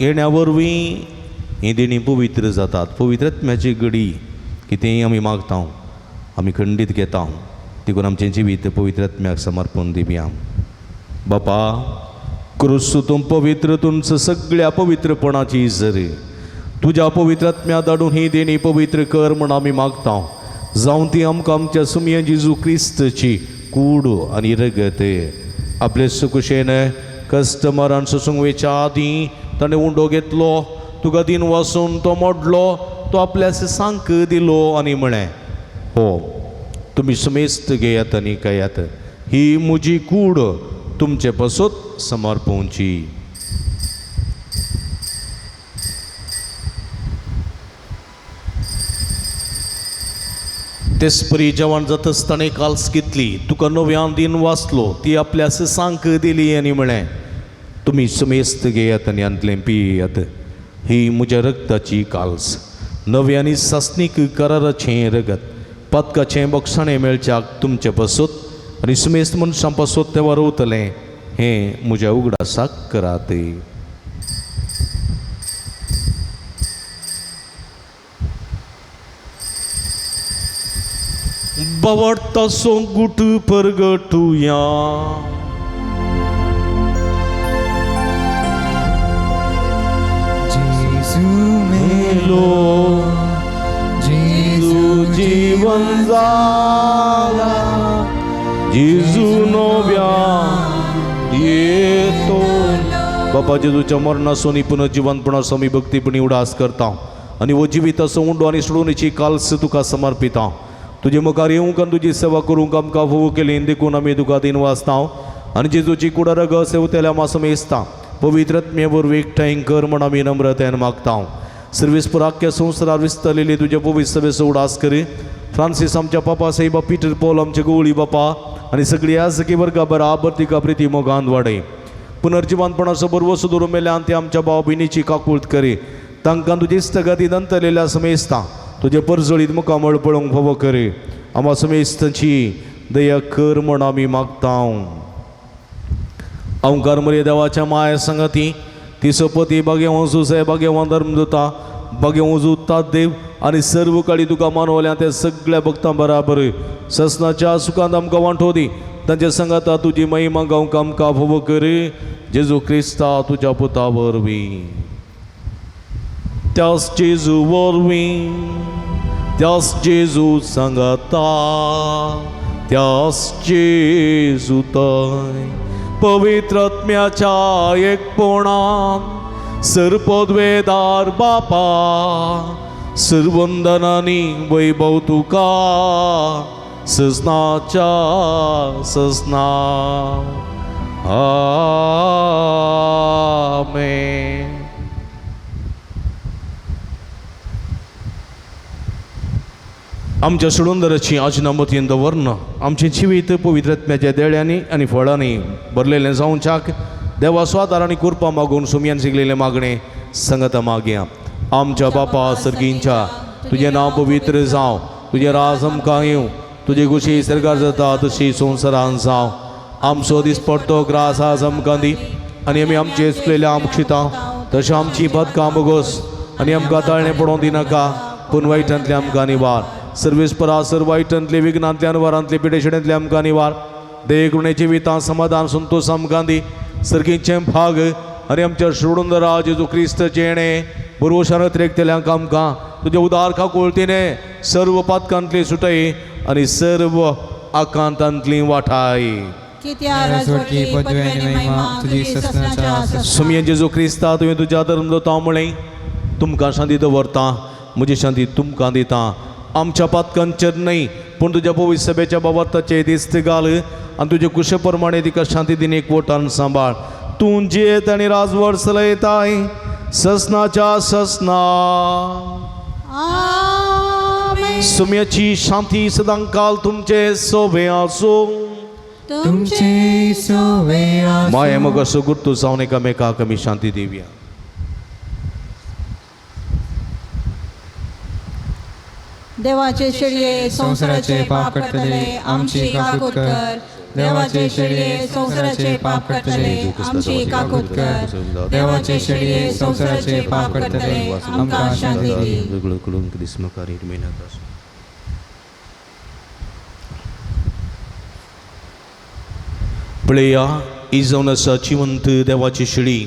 येण्या वरवीं हीं देणीं पवित्र जातात. पवित्र आत्म्याची घडी कितेंय आमी मागता आमी खंडीत घेता देखून आमचें जिवीत पवित्र आत्म्याक समर्पण दिवया. बापा क्रिस्तू तूं पवित्र तुमचं सगळ्या पवित्रपणाची जरी तुज्या पवित्र आत्म्या धाडून ही देणी पवित्र कर म्हण आमी मागता. जावं ती आमकां आमच्या सुमया जेजू क्रिस्तची कूड आनी रगत आपले सुकुशेन कस्टमरान सोसूंक वेच्या आदीं ताणें उंडो घेतलो तुका दिन वासून तो मोडलो तो आपल्या सांक दिलो आनी म्हळें हो तुमी समेस्त घेयात आनी खायात ही म्हजी कूड तुमचे पासत समर्पोवची. तेचपरी जेवण जातच ताणें काल्स घेतली तुका नव्यान दिन वाचलो ती आपल्या सांक दिली आनी म्हळें तुमी समेस्त घेयात आनी हांतलें पियात ही म्हज्या रगताची काल्स नवी आनी सासणीक कराराचें रगत पातकाचें बक्षाणें मेळच्याक तुमचे पासत आनी समेस्त मनशां पासत तें वारवतलें हें म्हज्या उगडासाक करात. बावडतासो गुट परगटुया. जेजू मेलो जेजू जीवन जाला जेजू नव्या येतो. बापा जेजूच्या मरणासून पुनर्जिवनपणाचो आमी भक्तीपणी उडास करता आनी हो जिविताचो उंडो आनी सोडोवणेची काल्स तुका समर्पिता. तुजे मुखार येवंक आनी तुजी सेवा करूंक आमकां फोव केली देखून आमी तुका दिन वाचता आनी जेजूची कुडा रगत सेवतेल्या मासमेस्ता पवित्र आत्म्या वरवीं एकठांय कर म्हण आमी नम्रतायेन मागता. सर्वीस पुराख्या संवसारार विस्तारलेली तुज्या पवित्र सभेचो उडास करी. फ्रांसीस आमच्या पापा साहेबा पीटर पॉल आमचे गवळी बापा आनी सगळी याजकी वर्गा बराबर तिका प्रिती मोगान वाडय. पुनर्जिवंतपणाचो बरवसो दवरून मेल्यान ती आमच्या भाव भयणीची काकूळत करी. तांकां तुजी इश्टगती नंतरलेल्या समेस्तां तुजे परजळीत मुखामळ पळोवंक फावो करी. आमा समेस्तांची दया कर म्हण आमी मागता. अंकार मरे देवाच्या माया संगती ती सोपती बागेवन सुसे बागेवन धर्मदुता बागेवन जुता देव आनी सर्व काळी तुका मानवल्या त्या सगळ्या भक्तां बराबर ससनाच्या सुखांत आमकां वांटो दी. तांच्या संगाता तुजी महिमा गावंक आमकां फावो कर. जेजू क्रिस्ता तुज्या पुता वरवीं, त्याच जेजू वरवीं, त्याच जेजू सांगाता, त्याच जेजू तय पवित्र आत्म्याच्या एकपणान सर्पद्वेदार बापा सर्वंदनानी वैभव तुका सजनाच्या सजना. आमेन. आमच्या सुडुंदराची आजनामतीन दवरन आमचें जिवीत पवित्र आत्म्याच्या देळ्यांनी आनी फळांनी भरलेलें जावच्याक देवा स्वादार आनी कृपा मागून सुमयान शिकलेलें मागणें संगता मागया. आमच्या बापा सर्गींच्या तुजें नांव पवित्र जावं, तुजें राज आमकां येवं, तुजी खुशी सरकार जाता तशी संवसारान जावं. आमचो दिसपडतो ग्रास आज आमकां दी आनी आमी आमचे चुकलेल्या आमक्षितां तशें आमची पदकां बोगोस आनी आमकां ताळणें पडोवंक दिनाका पूण वायटांतलें आमकां निवार. सर्वेस परा सर वायटांतले विघ्नांतले अनवारांतले पिडेशिडेंतले आमकां निवार. देह जिवितां समाधान संतोष आमकां दी. सर्गीचें भाग आनी आमच्या सोडून जेजू क्रिस्त जेणे बरोवशान अतिरेकतल्यांक आमकां तुज्या उदार काकुळतीने सर्व पातकांतली सुटय आनी सर्व आकांतांतली वाठाय. सुमये जेजू क्रिस्ता तुवें तुज्या धर्म दवरता म्हळें तुमकां शांती दवरता, म्हजी शांती तुमकां दिता. आमच्या पातकांचेर न्हय पूण तुज्या पवित्र सभेच्या बाबताचे दिस्त घाल आनी तुजे कुशे प्रमाणे तिका शांती दिन एकवटान सांबाळ. तूं जियेत आनी राजवट चलयताय ससनाच्या ससना. सुम्याची शांती सदांकाल तुमचे सोबे आसूं. तुमचे सोवे आसूं. माये मग असो गुर्तू जावन एकामेकाक आमी शांती दिवया. देवाचे शेळये संवसाराचे पाप करतले आमची काकूत कर. देवाचे शेळये संवसाराचे पाप करतले आमची काकूत कर. देवाचे शेळये संवसाराचे पाप करतले आमकां शांती दी. पळया ही जावन आसा जिवंत देवाची शेळी.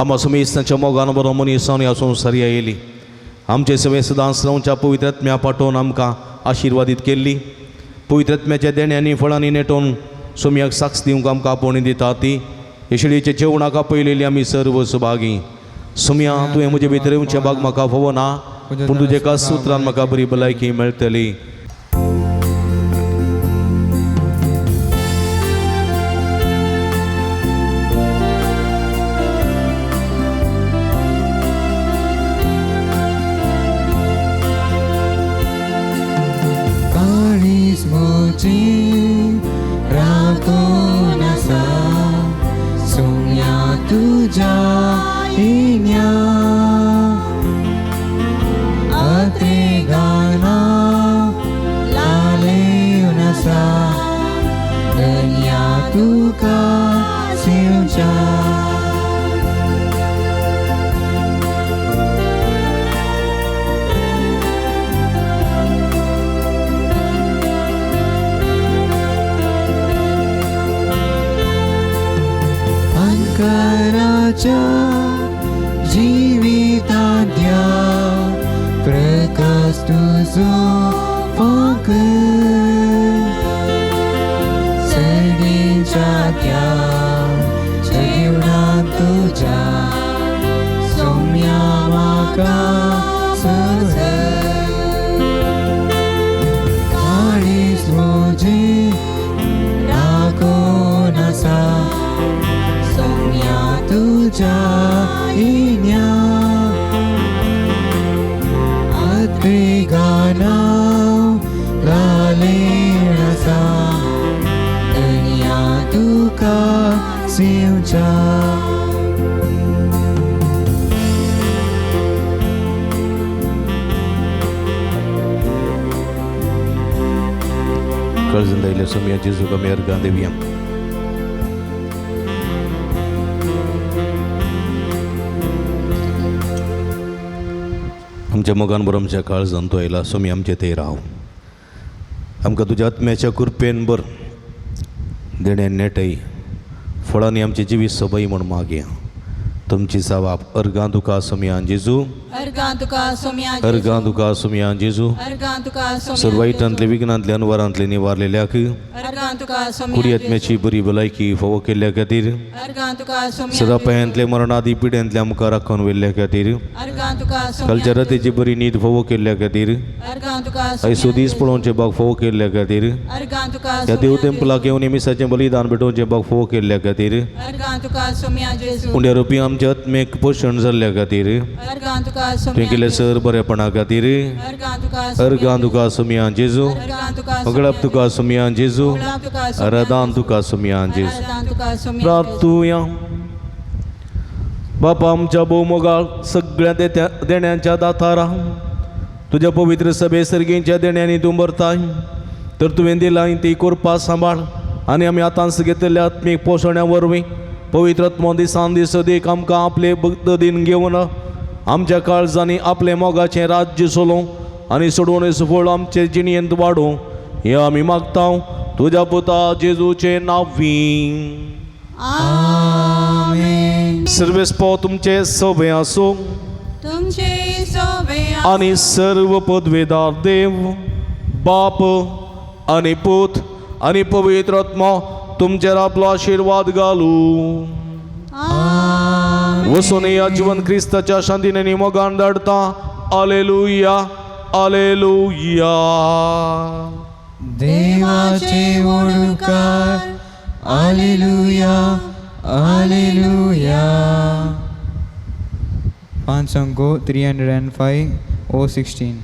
आम्हा समेस्तांच्या मोगान बरो मनीस जावन ह्या संवसारी आयली. आमचे सगळे सदांच रावच्या पवित्र आत्म्या पाठोवन आमकां आशिर्वादीत केल्ली. पवित्र आत्म्याच्या देण्यांनी फळांनी नेटोवन सोम्याक साक्ष दिवंक आमकां आपोवणी दिता ती हे शेळयेच्या जेवणाक आपयलेली आमी सर्व सुभागी. सोम्या तुवें म्हजे भितर येवचें भाग म्हाका फावो ना पूण तुजे एका सुत्रान म्हाका बरी भलायकी मेळटली. जीविताद्या प्रकाश तुझो फाक सर्गीच्या त्या जीवनात तुझ्या सौम्या म्हाका सुज काळीज म्हजें राखून आसा सौम्या तुझ्या इन्या अत्रिगाना लालेण आसा धन्या तुका सिंव. दिवच्या. कळजन दायल्या सोमया जेजूक आमी अर्गां दिवया. आमच्या मोगान बरो आमच्या काळजान तो आयला सोमी आमचे थंय राव. आमकां तुज्या आत्म्याच्या कृपेन बर देण्यान नेटय फळांनी आमचें जिवीत सोबय म्हूण मागया. तुमची जावाब अर्गां तुका सोमया जेजू, अर्गां तुका सोम्या, अर्गां तुका सोमया जेजू. अर्गां तुका सोम्या. सर वायटांतले विघ्नांतले अनवरांतले निवारलेल्याक अर्गां तुका सोम्या. कुडी आत्म्याची बरी भलायकी फावो केल्ल्या खातीर, अर्गां तुका सोम्या. सदापायांतले मरणादी पिड्यांतले आमकां राखून व्हेल्ल्या खातीर, अर्गां तुका सोम्या. कालच्या रातीची बरी न्हीद फावो केल्ल्या खातीर, अर्गां तुका आयसो दीस पळोवचें बाग फावो केल्ल्या खातीर, अर्गां तुका ह्या देव तेंपलाक येवन मिसाचें बलिदान भेटोवचें बाग फावो केल्ल्या खातीर, अर्गां तुका सोम्या जेजू. उंड्या रुपी आमच्या आत्मेक पोशण जाल्ल्या खातीर, अर्गां तुका तुवें सोम्या. केलें सर बरेपणा खातीर अर्गां तुका अर्गां तुका सोमया जेजू. अर्गां तुका अगळाप तुका सोमया जेजू, तुका अरदान तुका सोमया जेजू. अर्गां तुका सोम्या. प्रार्थुया. बापा आमच्या भोवमोगाळ सगळ्या देण्यांच्या दातारा, तुज्या पवित्र सभे सर्गींच्या देण्यांनी तूं भरताय, तर तुवें दिलां ती कृपा सांबाळ आनी आमी आतांच घेतिल्ल्या आत्मीक पोशण्या वरवीं पवित्र आत्मो दिसान दीस देख आमकां आपले भक्तदीन घेवन आमच्या काळजांनी आपले मोगाचें राज्य चलोवं आनी सोडोवन फळ आमचे जिणेंत वाडोवं, हें आमी मागता तुज्या पुता जेजूचे नांवी. आमेन. सर्वेस्पो तुमचे सभे आसूं तुमचे सोबे आनी सर्व पदवेदार देव बाप आनी पूत आनी पवित्र आत्मो तुमचेर आपलो आशिर्वाद घालूं. वसून ह्या जिवन क्रिस्ताच्या शांतीन आनी मोगान धाडता. आलेलुया, आलेलुया. देवाचे ओडकार. Alleluia, alleluia. पांच अंको 305 016.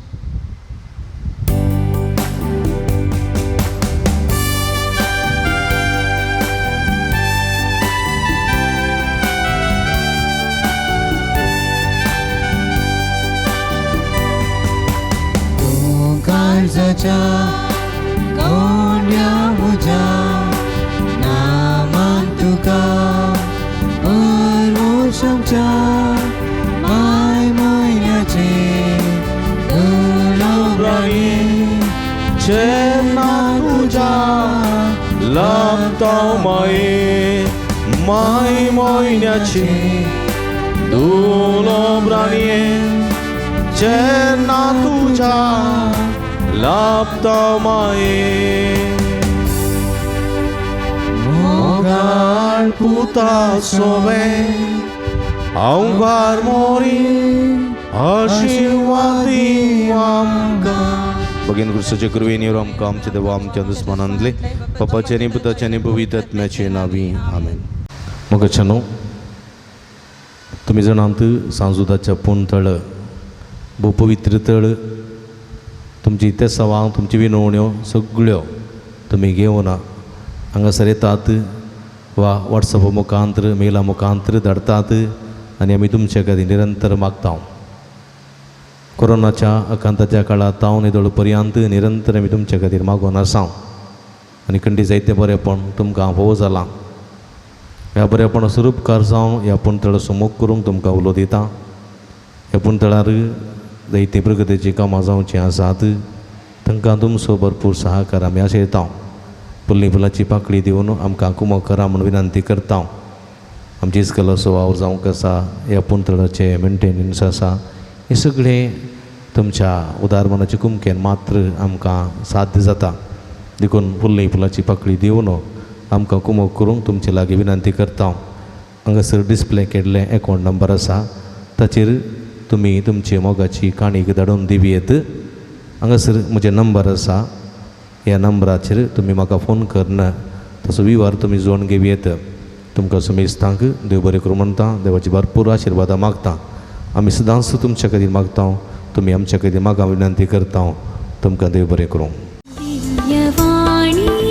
तूं काळजाच्या गोंड्या म्हज्या नामान तुका परवोशमच्या माय म्हयन्याचे गुलाबराणी जेन्ना तुज्या लाभता माये माय म्हयन्याची दुलोब्राणये, जेन्ना तुज्या लाभता माये मोगाळ पुता सोवे अवघार मोरी आशिर्वादी आमकां. भगिनी क्रिस्ताचे कृपेन येवं आमकां आमच्या देवा आमच्या दुस्मानांतले पप्पाचे आनी पुताचे आनी पवित्र आत्म्याचे नावी. आमेन. मोगाच्यानो, तुमी जाणात सांजुदाच्या पूण तळ भोव पवित्र तळ. तुमची तेसावां तुमची विनवण्यो सगळ्यो तुमी घेवन हांगासर येतात वा वॉट्सॅपा मुखांतर मेला मुखांतर धाडतात आनी आमी तुमचे खातीर निरंतर मागता. कोरोनाच्या आकांताच्या काळांत हांव निदळ पर्यंत निरंतर आमी तुमचे खातीर मागून आसा आनी खंडी जायतें बरेंपण तुमकां फावो जालां. ह्या बरेपणा स्वरूपकार जावन ह्या पुणतळ सुमूख करूंक तुमकां उलो दिता. ह्या पुणतळार जायतीं प्रगतीचीं कामां जावचीं आसात, तांकां तुमचो भरपूर सहाकार आमी आशयता. फुल्ली फुलाची पाकळी दिवन आमकां कुमक करा म्हूण विनंती करता. आमची इस्कलाचो वावर जावंक आसा, ह्या पुणतळाचें मेंटेनन्स आसा, हें सगळें तुमच्या उदार मनाचे कुमकेन मात्र आमकां साध्य जाता. देखून फुल्ली फुलाची पाकळी दिवन आमकां कुमक करूंक तुमचे लागीं विनंती करता. हांगासर डिस्प्ले केल्लें एकावंट नंबर आसा, ताचेर तुमी तुमची मोगाची काणीक धाडून दिवयेत. हांगासर म्हजें नंबर आसा, ह्या नंबराचेर तुमी म्हाका फोन करून तसो विवार तुमी जोडून घेवयेत. तुमकां सुमेस्तांक देव बरें करूं म्हणटा, देवाची भरपूर आशिर्वादां मागता. आमी सदांच तुमच्या खातीर मागता, तुमी आमच्या खातीर मागा विनंती करता. तुमकां देव बरें करूं. दिव्यवाणी.